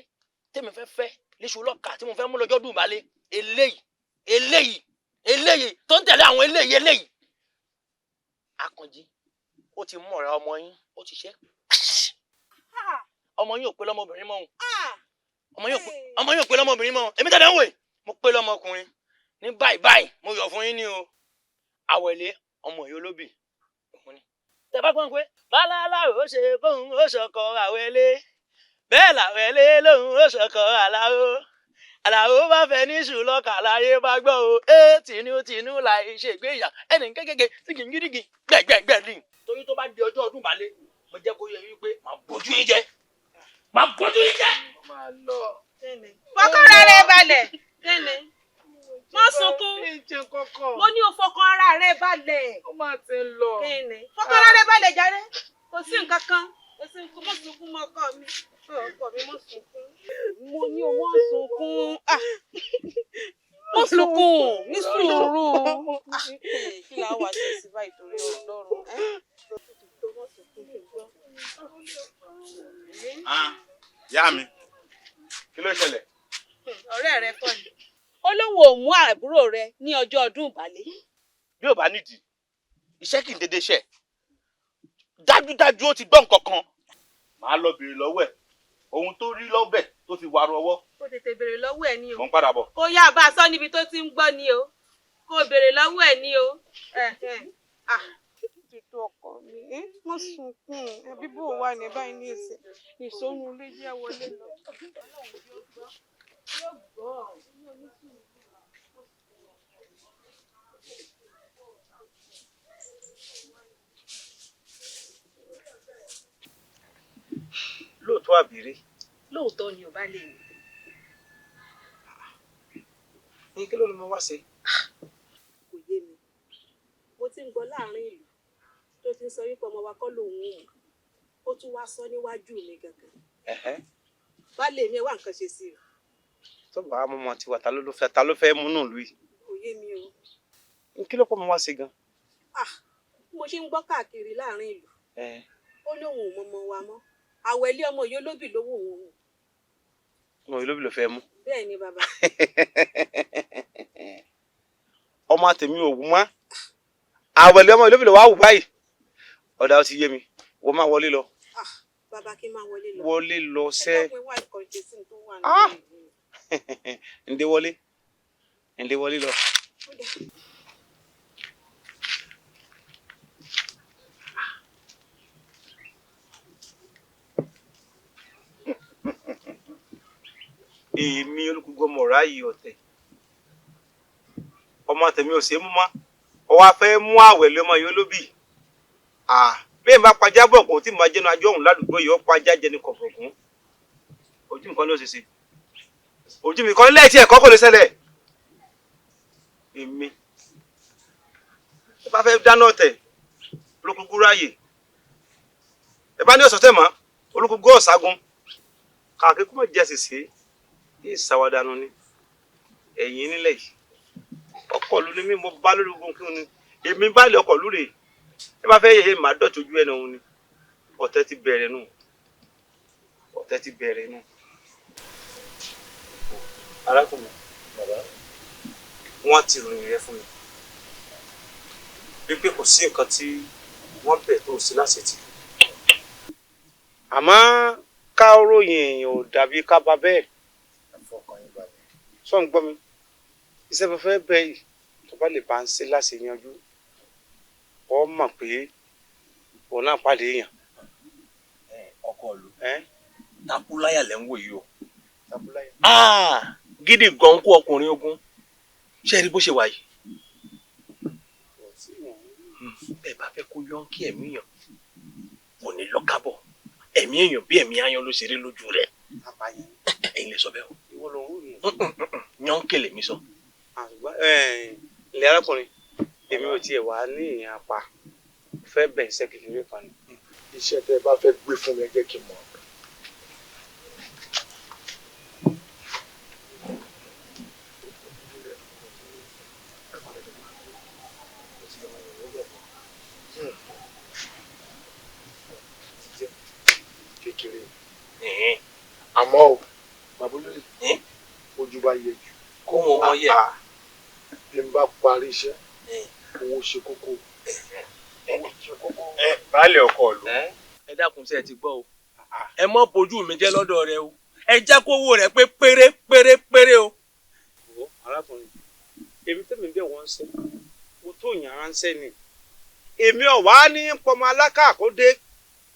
tèmi fẹ́ fẹ́ léṣu lọ́kà tí mo fẹ́ mú lọ́jọ́ dùn balẹ̀. Eléyìí, eléyìí, eléyìí tó ń tẹ̀lé àwọn eléyìí, eléyìí. Àkànjí, ó ti mú ọ̀rẹ́ ọmọ yín, ó ti ṣe. Ọmọ yín ò pé lọ́mọbìnrin mọ́ òun. Ọmọ yín ò pé lọ́mọbìnrin mọ́ òun. Èmi tẹ̀lé ń wò yìí, mo pé lọ́mọkùnrin. Ní báyìí báyìí, mo yọ̀ fún yín ní o. Àwẹ̀lé ọmọ yìí olóbì. Tẹ bá gbọ́n pé bálálà ó ṣe bóun ó ṣọkọ Àwẹ̀lé, bẹ́ẹ̀ làwẹ̀lé lòun ó ṣọkọ Àlàó. Àlàó bá fẹ́ níṣù lọ́kà láyé bá gbọ́ o. Ẹ tìǹú tìǹú láì ṣègbéyà ẹnì kékèké tí kì í gírígì gbẹ̀gbẹ̀gbẹ̀ ni. Torí tó bá di ọjọ́ ọdún balẹ̀, mo jẹ́ kó yẹ wípé màá bójú yín jẹ́. Màá bójú yín jẹ́. Fọkàn ara rẹ balẹ̀. Má sunkún. Mo ní o fọkàn ara rẹ balẹ̀. Ó máa ti ń lọ. Fọkàn ara rẹ balẹ̀ jàre. Kò sí nǹkan kan. Kò sí nǹkan. Má sunkún mọ́ ọkọ mi. Ọkọ mi má sunkún. Mo ní o má sunkún. Má sunkún. Ní sùúrù. Kí la wà sí sí báyìí torí Ọlọ́run? Ìyá mi, kí ló ṣẹlẹ̀? Ọ̀rẹ́ rẹ kọ́ ni. Ó lóun ò mú àbúrò rẹ ní ọjọ́ ọdún ìbàlẹ̀. Bí ò bá nídìí, iṣẹ́ kì í dédé ṣe. Dájúdájú, ó ti gbọ́ nǹkan kan. Màá lọ béèrè lọ́wọ́ ẹ̀ ohun tó rí lọ́bẹ̀ tó fi wàrú ọwọ́. Kó tètè béèrè lọ́wọ́ ẹ̀ ní o. Mò ń padà bọ̀. Kó yá bá a sọ níbi tó ti ń gbọ́ ni o. Kó béèrè lọ́wọ́ ẹ̀ ní o. Tètè ọkọ mi, má sunkún. Ẹbí bò wà ní báyìí ní ìsìn ìsọnù ilé jẹ́ wọlé lọ. Lóòótọ́ àbírí? Lóòótọ́ ni ò bá lè mi. Ní kí ló ló mọ wá ṣe? Kò yé mi. Mo ti ń gbọ́ láàrin ìlú tó ti ń sọ wípé ọmọ wa kọ́ lòun ò mọ̀. Ó tún wá sọ níwájú mi gangan. Baálé mi, ẹ wá nǹkan ṣe sí i. Tó bá mú ọmọ tiwa, ta ló fẹ́ múnú ìlú yìí? Kò yé mi o. Ní kí ló pọ̀ mọ́ wá ṣe gan? Ah, bí mo ṣe ń gbọ́ káàkiri láàrin ìlú, ó lóun ò mọ ọmọ wa mọ́. Àwẹ̀lé ọmọ yìí olóbì lówó òun o. Ọmọ yìí lóbi ló fẹ́ mú? Bẹ́ẹ̀ ni, bàbá. Ọmọ tèmi ò wú mọ́, àwẹ̀lé ọmọ yìí lóbi ló wá wù báyìí. Ọ̀dà, ó ti yé mi. Wọ́n máa wọlé lọ. Ah, bàbá, kí n máa wọlé lọ? Wọlé lọ sẹ́. Ẹ dákun, ẹ wá nǹkan ṣe sí ní tó wà Ah! nílẹ̀. Ǹdé wọlé, ǹdé wọlé lọ. Ó dà. Èmi olùkúgbọmọ ráàyè ọ̀tẹ̀, ọmọ tèmi ò ṣe é mú mọ́, ọwọ́ afẹ́ mú àwẹ̀lé ọmọ yìí olóbì. Bí n bá pajá bọ̀ kò tí mo jẹ́nu ajọ́ òun ládùúgbò yìí, ó pajá jẹni kọ̀ọ̀kọ̀gún. Ojú mi kan ló ṣe ṣe, ojú mi kan lẹ́ẹ̀tì ẹ̀kọ́ kò lè ṣẹlẹ̀. Èmi ẹ bá fẹ́ dáná ọ̀tẹ̀, olùkúkú ráàyè. Ẹ bá ní ọ̀sọ̀ tẹ̀ mọ́ olùkúkú ọ̀ságun kàkí kó má jẹ́ ṣèṣe yìí ṣàwádànù ni. Ẹ̀yìn nílẹ̀ yìí, ọkọ̀ ló ní mí, mo bá lórí ogun kí ni èmi bá lè ọkọ̀ lóore. Ẹ bá fẹ́ yẹ̀yẹ́, màá dọ̀tí ojú ẹ̀ náà ni. Ọ̀tẹ̀ ti bẹ̀rẹ̀ nù, ọ̀tẹ̀ ti bẹ̀rẹ̀ nù. Arákùnrin, bàbá, wọ́n ti ròyìn rẹ fún mi wípé kò sí nǹkan tí wọ́n bẹ̀ tó sí láṣetì, àmọ́ ká ròyìn èèyàn ò dàbí ká bá bẹ́ẹ̀. Sọ ń gbọ́ mi, iṣẹ́ mo fẹ́ bẹ̀ yìí, tó bá lè bá ń ṣe láṣẹ yanjú, ọ mọ̀ pé òun náà pàdé èèyàn. Ọkọ ìlú, takúláyà lẹ́ ń wò yìí o. Takúláyà. Gidi gan kó ọkùnrin ogun. Ṣé ẹ rí bó ṣe wà yìí? Bẹ́ẹ̀ bá fẹ́ kó yọ́ǹkì ẹ̀mí yàn, kò ní lọ́kàbọ̀ ẹ̀mí èèyàn bí ẹ̀mí aáyán ló ṣe rí lójú rẹ̀. Ẹ̀yin lè sọ bẹ́ẹ̀ o. Ìwọ ló ń wò yìí. Yọ́ǹkì lèmi sọ. Ilẹ̀ arákùnrin, èmi ò tiẹ̀ wá ní ìyẹn apá fẹ́ bẹ̀ iṣẹ́ kékeré kan ni. Iṣẹ́ tẹ́ ẹ bá fẹ́ gbé fún mi, ẹ jẹ́ kí n mọ̀. Kékeré, àmọ́ o, bàbá olóyè, ojú bá yẹ jù. Kó wọn mọ yẹ. Bí n bá parí iṣẹ́, owó ṣe kókó, owó ṣe kókó. Baálé ọkọ ìlú. Ẹ dákun, ṣe ẹ ti gbọ́ o? Ẹ mọ́ bójú mi jẹ́ lọ́dọ̀ rẹ o. Ẹ jẹ́ kó owó rẹ pé péré péré péré o. Wo arákùnrin, èmi tẹ́mi bẹ́ẹ̀ wọ́n ń ṣe mo tó yàn ránṣẹ́ ni. Èmi ò wá ní pọmọ alákàkó dé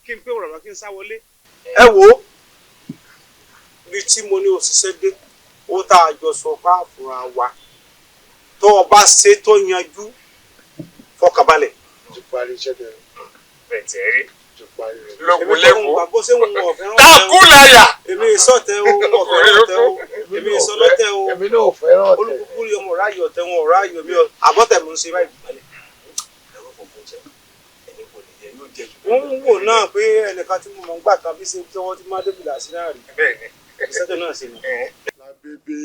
kí n pé wọ̀rọ̀ kí n sá wọlé. Ẹ wo bí tí mo ní òṣìṣẹ́ dé, ó tá a jọ sọ fún àfúrà wa, tó o bá ṣe tó yanjú, fọkànbalẹ̀. Ti parí iṣẹ́ tẹ. Bẹ́ẹ̀ tẹ́ rí. Ti parí rẹ̀. Lókun lẹ́kọ̀ọ́. Bó ṣe ń wọ ọ̀fẹ́. Takúláyà. Èmi ìsọ̀tẹ̀ o, ọ̀fẹ́ ọ̀tẹ̀ o, èmi ìsọlọ́tẹ̀ o. Èmi náà ò fẹ́ràn ọ̀tẹ̀. Olùkúkú rí ọmọ ráyè ọ̀tẹ̀ wọn ò ráyè mi àbọ̀tẹ̀ ló ń ṣe báyìí balẹ̀. Wọ́n ń wò náà pé ẹnìkan tí mo mọ̀ ń gbà kan bí ṣe tí wọ́n ti máa débìlà sí náà rí. Bẹ́ẹ̀ni. Ìṣẹ́jọ́ náà ṣe ni. Lábébé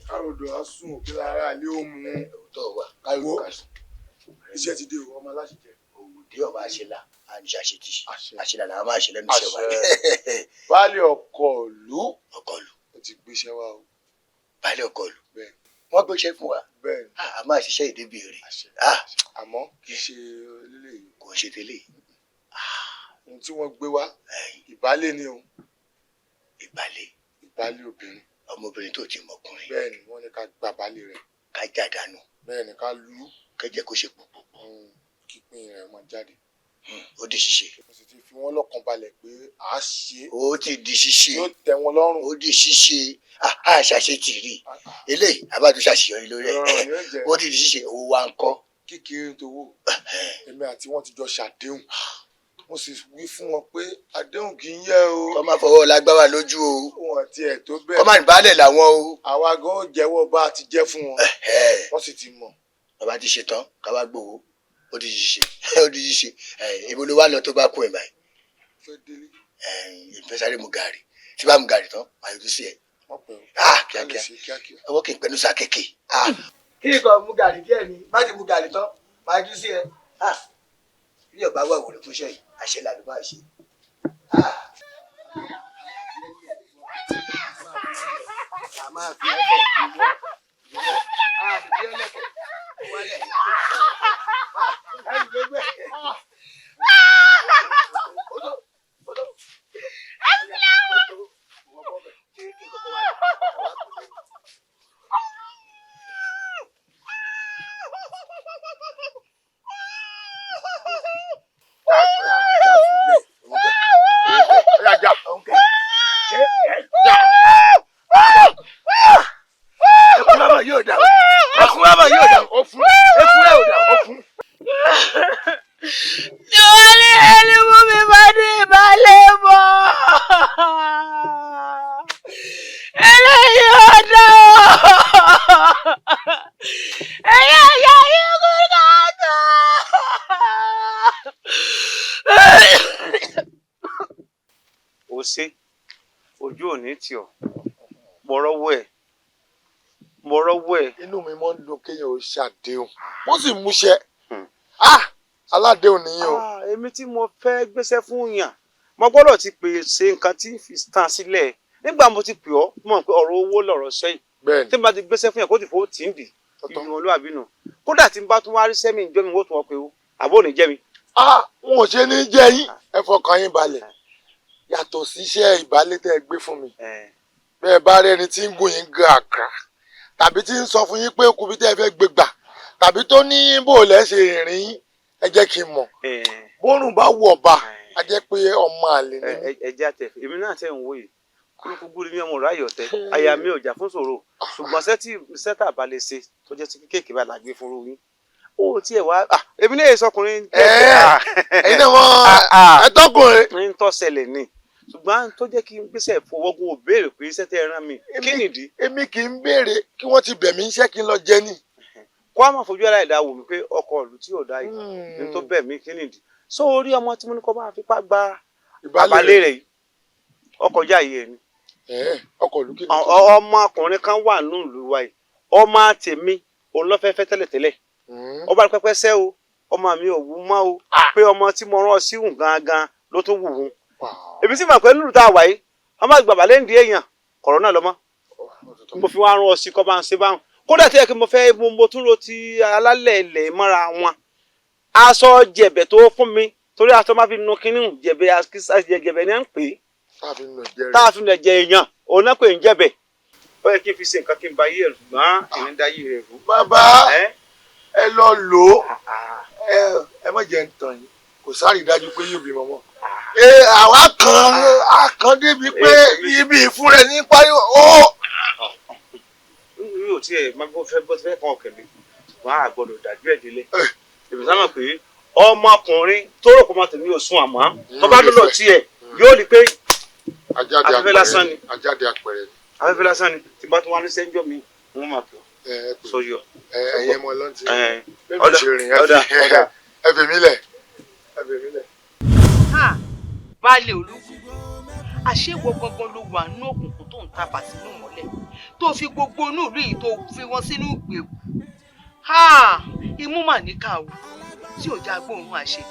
káròdò á sùn òkè lára ilé ó mú. Wo, iṣẹ́ ti dé o, ọmọ aláṣẹ jẹ. Òwúdí ọba àṣelà àníṣe àṣetì àṣelà làwọn máa ṣe lẹ́nu iṣẹ́ wa. Baálé ọkọ ìlú. Ọkọ ìlú. Ó ti gbéṣẹ́ wa o. Baálé ọkọ ìlú. Wọ́n gbéṣẹ́ fún wa. A máa ṣiṣẹ́ ìdébìrì. Àmọ́ kì í ṣe eléyìí. Kò ń ṣe tẹ́lẹ̀. Ohun tí wọ́n gbé wá ìbálé ni o. Ìbálé. Ìbálé obìnrin. Ọmọbìnrin tó ti mọkùnrin. Bẹ́ẹ̀ni, wọ́n ní ká gba baálé rẹ̀. Ká já dànù. Bẹ́ẹ̀ni, ká lù. Kẹjẹ kó ṣe pòpò. Kípín rẹ̀ máa jáde. Ó di ṣíṣe. Mo sì ti fi wọ́n lọ́kàn balẹ̀ pé à á ṣe. Ó ti di ṣíṣe. Yóò tẹ́ wọn lọ́rùn. Ó di ṣíṣe. A ṣàṣe tì rí. Eléyìí abájú ṣàṣeyọrí lórí ẹ̀. Ó ti di ṣíṣe. Owó wa ń kọ́. Kékeré tó wò. Èmi àti wọn ti jọ ṣàdéhùn. Mo sì wí fún wọn pé àdéhùn kì í yẹ̀ o. Kọ́ máa fọwọ́ lágbára lójú o. Wọn tiẹ̀ tó bẹ́ẹ̀. Kọ́ máa ní baálẹ̀ làwọn o. Àwa gan ó jẹ́wọ́ bá a ti jẹ́ fún wọn. Wọ́n sì ti mọ̀. Bàbá ti ṣe tán, ká wá gbowó. Ó di ṣíṣe. Ó di ṣíṣe. Ibo ló wá lọ tó bá kú ẹ̀ báyìí? Ìfẹ́ sáré mu gàrí. Tí bá mu gàrí tán, màá yọjú sí ẹ. Kíákíá. Ọwọ́ kì í pẹ́nu sa kéèké. Kí ni kò mu gàrí díẹ̀ ni? Má ti mu gàrí tán, màá yọjú sí ẹ. Bí ọba wà wòlò fún iṣẹ́ yìí, àṣẹ là ló máa ṣe. A máa fi ẹlẹ̀ ìwọ ìwọ a fi ẹlẹ̀ wọlé. Ẹnu ló gbẹ. Ó ṣe ojú òní tì ọ́, mo rọ́wọ́ ẹ̀, mo rọ́wọ́ ẹ̀. Inú mi máa ń dùn kéèyàn ó ṣàdéhùn, mo sì múṣẹ. Aládéhùn nìyẹn o. Èmi tí mo fẹ́ gbéṣẹ́ fún yàn, mo gbọ́dọ̀ ti pèsè nǹkan tí fi tàn sílẹ̀. Nígbà mo ti pè ọ́, mo mọ̀ pé ọ̀rọ̀ owó lọ̀rọ̀ sẹ́yìn. Tí n bá ti gbéṣẹ́ fún yàn kó ti fowó tì ń dì ìgbìmọ̀ olúwàbí nù. Kódà tí n bá tún wá rí sẹ́mi ìjọ mi, wọ́n tún wọ́n pé o àbó ò ní jẹ́ mi. Wọn ò ṣe ní jẹ́ yín, ẹ fọkàn yín balẹ̀. Yàtọ̀ sí iṣẹ́ ìbálé tẹ́ ẹ gbé fún mi, bẹ́ẹ̀ bá rí ẹni tí ń gùn yín gan àkàrà tàbí tí ń sọ fún yín pé okùnbi tẹ́ ẹ fẹ́ gbé gbà tàbí tó ní bò lẹ́ ṣe rìnrìn yín, ẹ jẹ́ kí n mọ̀. Bórùn bá wọ̀ bá a jẹ́ pé ọmọ àlè ni mí. Ẹ jẹ́ àtẹ èmi náà tẹ̀ ń wò yìí kúrúkú gúrí mi ọmọ ráyọ̀ tẹ àyà mi ò jà fún ṣòro, ṣùgbọ́n sẹ́tà bá lè ṣe tó jẹ́ sí kéèké bá la gbé fún yín. Ó tiẹ̀ wá èmi náà sọkùnrin. Ẹ̀yin náà wọ́n ẹ tọkùnrin. Ń tọ́ ṣẹlẹ̀ ni, ṣùgbọ́n tó jẹ́ kí n gbèsè fọwọ́gùn ò béèrè pé iṣẹ́ tẹ́ ẹ rán mi kí nìdí. Èmi kì í béèrè kí wọ́n ti bẹ̀ mí iṣẹ́ kí n lọ jẹ ni. Kó a máa fojú aláìda wò mí pé ọkọ ìlú tí ò dá yìí ní tó bẹ̀ mí kí nìdí. Sọ orí ọmọ tí mo ní kó máa fipá gba ìbálẹ̀ rẹ̀ yìí ọkọ̀ já yìí ẹ̀ ni. Ọkọ ìlú kí ni. Ọmọkùnrin kan wà nílùú wa yìí, ọmọ tèmi òun ló fẹ́ fẹ́ tẹ́lẹ̀tẹ́lẹ̀. Ọba pẹpẹ sẹ o, ọmọ mi ò wú mọ́ o, pé ọmọ tí mo rán ọ sí hùn gangan ló tún wù ú. Èmi sì mọ̀ pé nílùú tá a wà yìí wọ́n máa gbàgbà lẹ́ǹdí èèyàn kọ̀rọ̀ náà lọ́mọ́. Mo fi wá rán ọ sí kọ́ bá ń ṣe báwọn. Kódà tí ẹ kí mo fẹ́ mo tún ro ti alálẹ̀ ilẹ̀ mọ́ra wọn. Aṣọ jẹ̀bẹ̀ tó fún mi torí aṣọ máa fi nu kínní jẹ̀bẹ̀ jẹ̀bẹ̀ ni à ń pè é. Tá a fi nu ẹ̀jẹ̀ èèyàn òun náà pè ń jẹ̀bẹ̀. Ó yẹ kí n fi ṣe nǹkan kí n ba yí ẹ̀rù ṣùgbọ́n èmi ń da yí rẹ̀ rú. Bàbá ẹ lọ lò ó, ẹ má jẹ́ ń tàn yín, kò sáré dájú pé yóò bímọ mọ́. Àwa kan a kan débi pé ibi ìfún rẹ ní pariwo ó. Mi ò tiẹ̀ máa bọ́ fẹ́ bọ́ fẹ́ kàn ọ̀kẹ́ mi, ṣùgbọ́n a gbọ́dọ̀ dájú ẹ̀ délé. Èmi sábà pé ọmọkùnrin tó rò kó máa tẹ̀mí ò sún àmọ́ tó bá lọ́lọ́ tiẹ̀ yóò rí pé afẹ́fẹ́ lásán ni. Ajáde apẹ̀rẹ̀ ni. Afẹ́fẹ́ lásán ni tí bá tún wá ní sẹ́ńjọ́ mi wọ́n máa pè ọ́. Sọyọ. Ẹyẹ mọ lọ́ntì. Bẹ́ẹ̀ mi ṣe rìn ẹ fi mí lẹ̀. Ẹ fi mí lẹ̀. Baálé olúkú, àṣewọ gangan ló wà nínú òkùnkùn tó ń tafà sínú mọ́lẹ̀ tó fi gbogbo inú ìlú yìí tó fi wọn sínú ìgbèkùn. Imú mà níkà o tí ò já gbóòórùn àṣẹ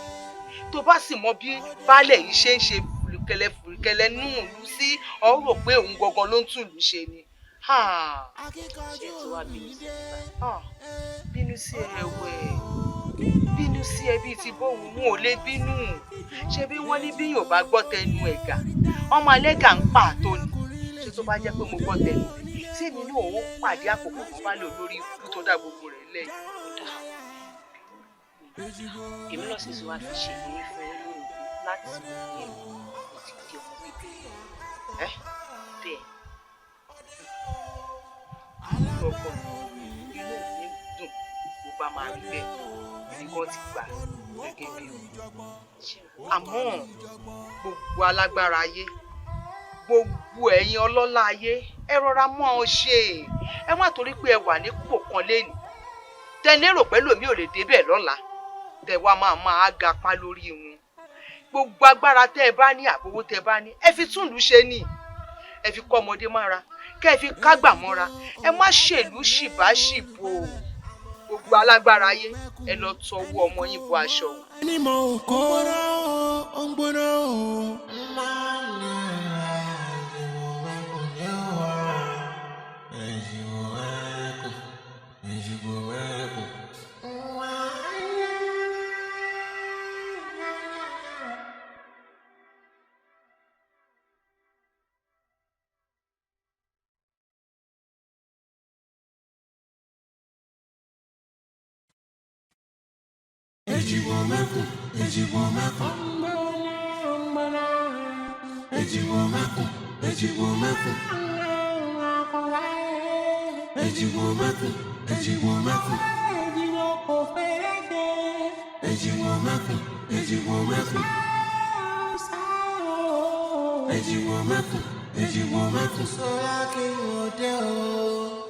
tó bá sì mọ bí baálé yìí ṣe ń ṣe fùrùkẹlẹ fùrùkẹlẹ nínú ìlú sí, ọ rò pé òun gangan ló ń tún ìlú ṣe ni. Ṣé ẹ ti wá bínú sí mi báyìí? Bínú sí ẹ wẹ̀, bínú sí ẹ bíi ti bóun, n ò lè bínú. Ṣé bí wọ́n ní bí yóò bá gbọ́ tẹnu ẹ̀gà, ọmọ alẹ́gà ń pa àtó ni. Ṣé tó bá jẹ́ pé mo gbọ́ tẹnu rẹ̀, tí èmi náà ó pàdé àkókò kan bá lò lórí ikú tó dá gbogbo rẹ̀ lẹ́yìn. Èmi náà sì tún wá fi ṣèlérí fún yín lónìí pé láti òní lọ, mo ti di ọmọ bíbí. Ẹ́ bẹ́ẹ̀. Ọkọ mi, inú mi dùn bó bá máa rí bẹ́ẹ̀, èmi gan ti gbà gẹ́gẹ́ bí o. Àmọ́ gbogbo alágbára ayé, gbogbo ẹ̀yin ọlọ́lá ayé, ẹ rọra mọ́ ọ ṣe. Ẹ má torí pé ẹ wà nípò kan lénìí, tẹ lérò pé lòmí ò lè débẹ̀ lọ́la, tẹ wá máa máa gapá lórí wọn. Gbogbo agbára tẹ ẹ bá ní, àbówó tẹ ẹ bá ní, ẹ fi túnlù ṣe ni, ẹ fi kọ́ ọmọdé mára, kẹ́ ẹ fi kágbà mọ́ra, ẹ má ṣèlú ṣìbáṣìbò. Gbogbo alágbára ayé, ẹ lọ tọwọ́ ọmọ yín bọ aṣọ o. Ẹni mọ̀ ò kó ó ń gbóná o. Èjìgbò mẹ́kùn, èjìgbò mẹ́kùn. Èjìgbò mẹ́kùn, èjìgbò mẹ́kùn. Èjìgbò mẹ́kùn, èjìgbò mẹ́kùn. Èjìgbò mẹ́kùn, èjìgbò mẹ́kùn. Èjìgbò mẹ́kùn, èjìgbò mẹ́kùn. Sọlá kí wọ́n dé o.